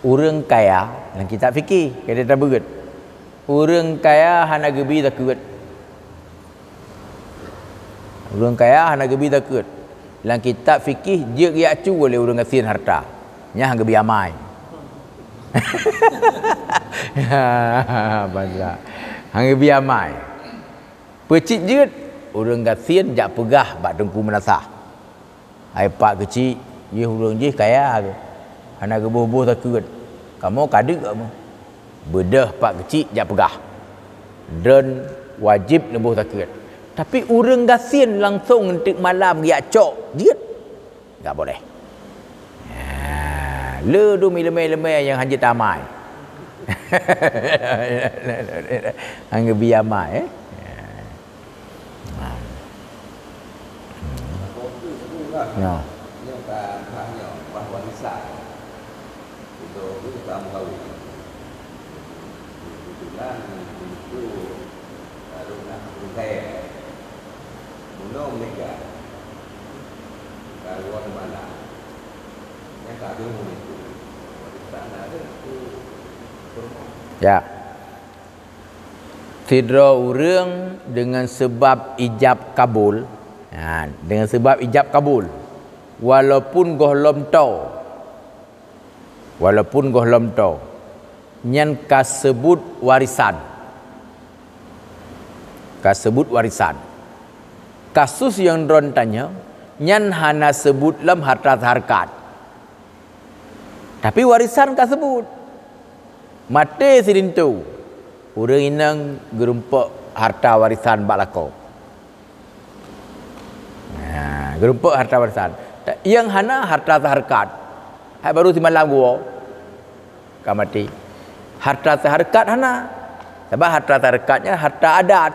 Ureuëng kaya, lam kitab fikih, ka tabeuet. Ureuëng kaya hana geubi zakeuet. Ureuëng kaya hana geubi zakeuet. Lam kitab fikih jeuet geujak cu lé ureuëng gasien hareuta. Nyan han geubi amai. Bansa. Han geubi amai. Peucit jeuet, ureuëng gasien jak peugah bak teungku meunasah. Hai pak keuchik, jih ureuëng jih kaya, hana geuboh-boh zakeuet. Kamoe ka deuk kamoe. Beudôh pak keuchik jak peugah, "Droen wajéb neuboh zakeuet." Tapi ureuëng gasien langsong teuk malam geujak cok jeuet. Enggak boleh. Ha, le dum ileumé-ileumé nyang hanjeuet tamai. Han geubi amai, eh. Ha. Nyoe. Ya. Sidroe ureuëng deungon seubab ijab kabul, ha, deungon seubab ijab kabul, walaupun gohlom toe, walaupun gohlom toe, nyan ka seubut warisan. Ka seubut warisan. Kasus nyang droen tanyong, nyan hana seubut lom harta sahareukat. Tapi warisan ka seubut. Maté sirinto, ureuëng inong geurumpok harta warisan bak lakoe. Nah, geurumpok harta warisan. Ta-, nyang hana harta sahareukat. Hai baru simalam geuwoe ka maté. Harta sahareukat hana. Sabab harta sahareukat nyan harta adat.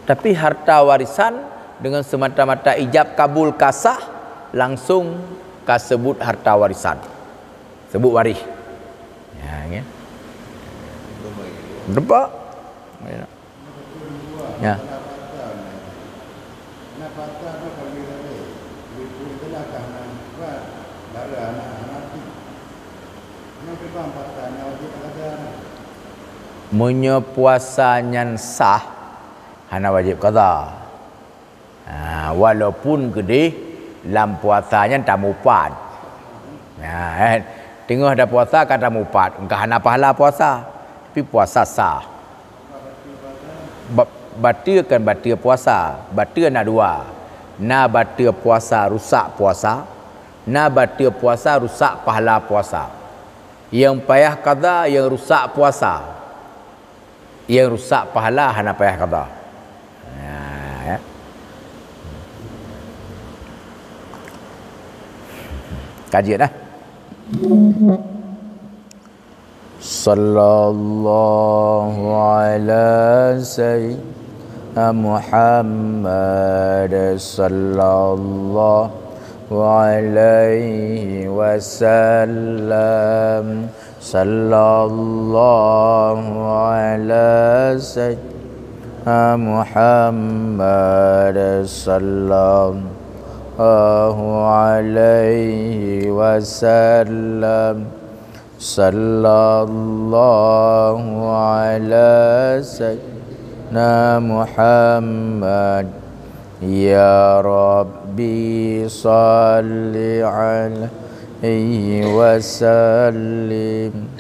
Tapi harta warisan deungon seumata-mata ijab kabul ka sah, langsong ka seubut harta warisan. Seubut waréh. Ya, kan? Nampak? Ya. Meunyoe puasa nyan sah, hana wajéb qadha. Ha, walaupun keudeh lam puasa nyan tamupat. Ha, eh, teungoh tapuasa ka tamupat, ka hana pahala puasa, tapi puasa sah. Ba-, bateue kon bateue puasa, bateue na dua. Na bateue puasa rusak puasa, na bateue puasa rusak pahala puasa. Nyang payah qadha nyang rusak puasa. Nyang rusak pahala hana payah qadha. Ha, ya. Kaji dah. Sallallahu ala sayyidina Muhammad, sallallahu alaihi wasallam. Sallallahu ala sayyidina Muhammad, sallallahu alaihi wasallam. Sallallahu ala sayyidina Muhammad. Ya Rabbi, salli alaihi wasallim.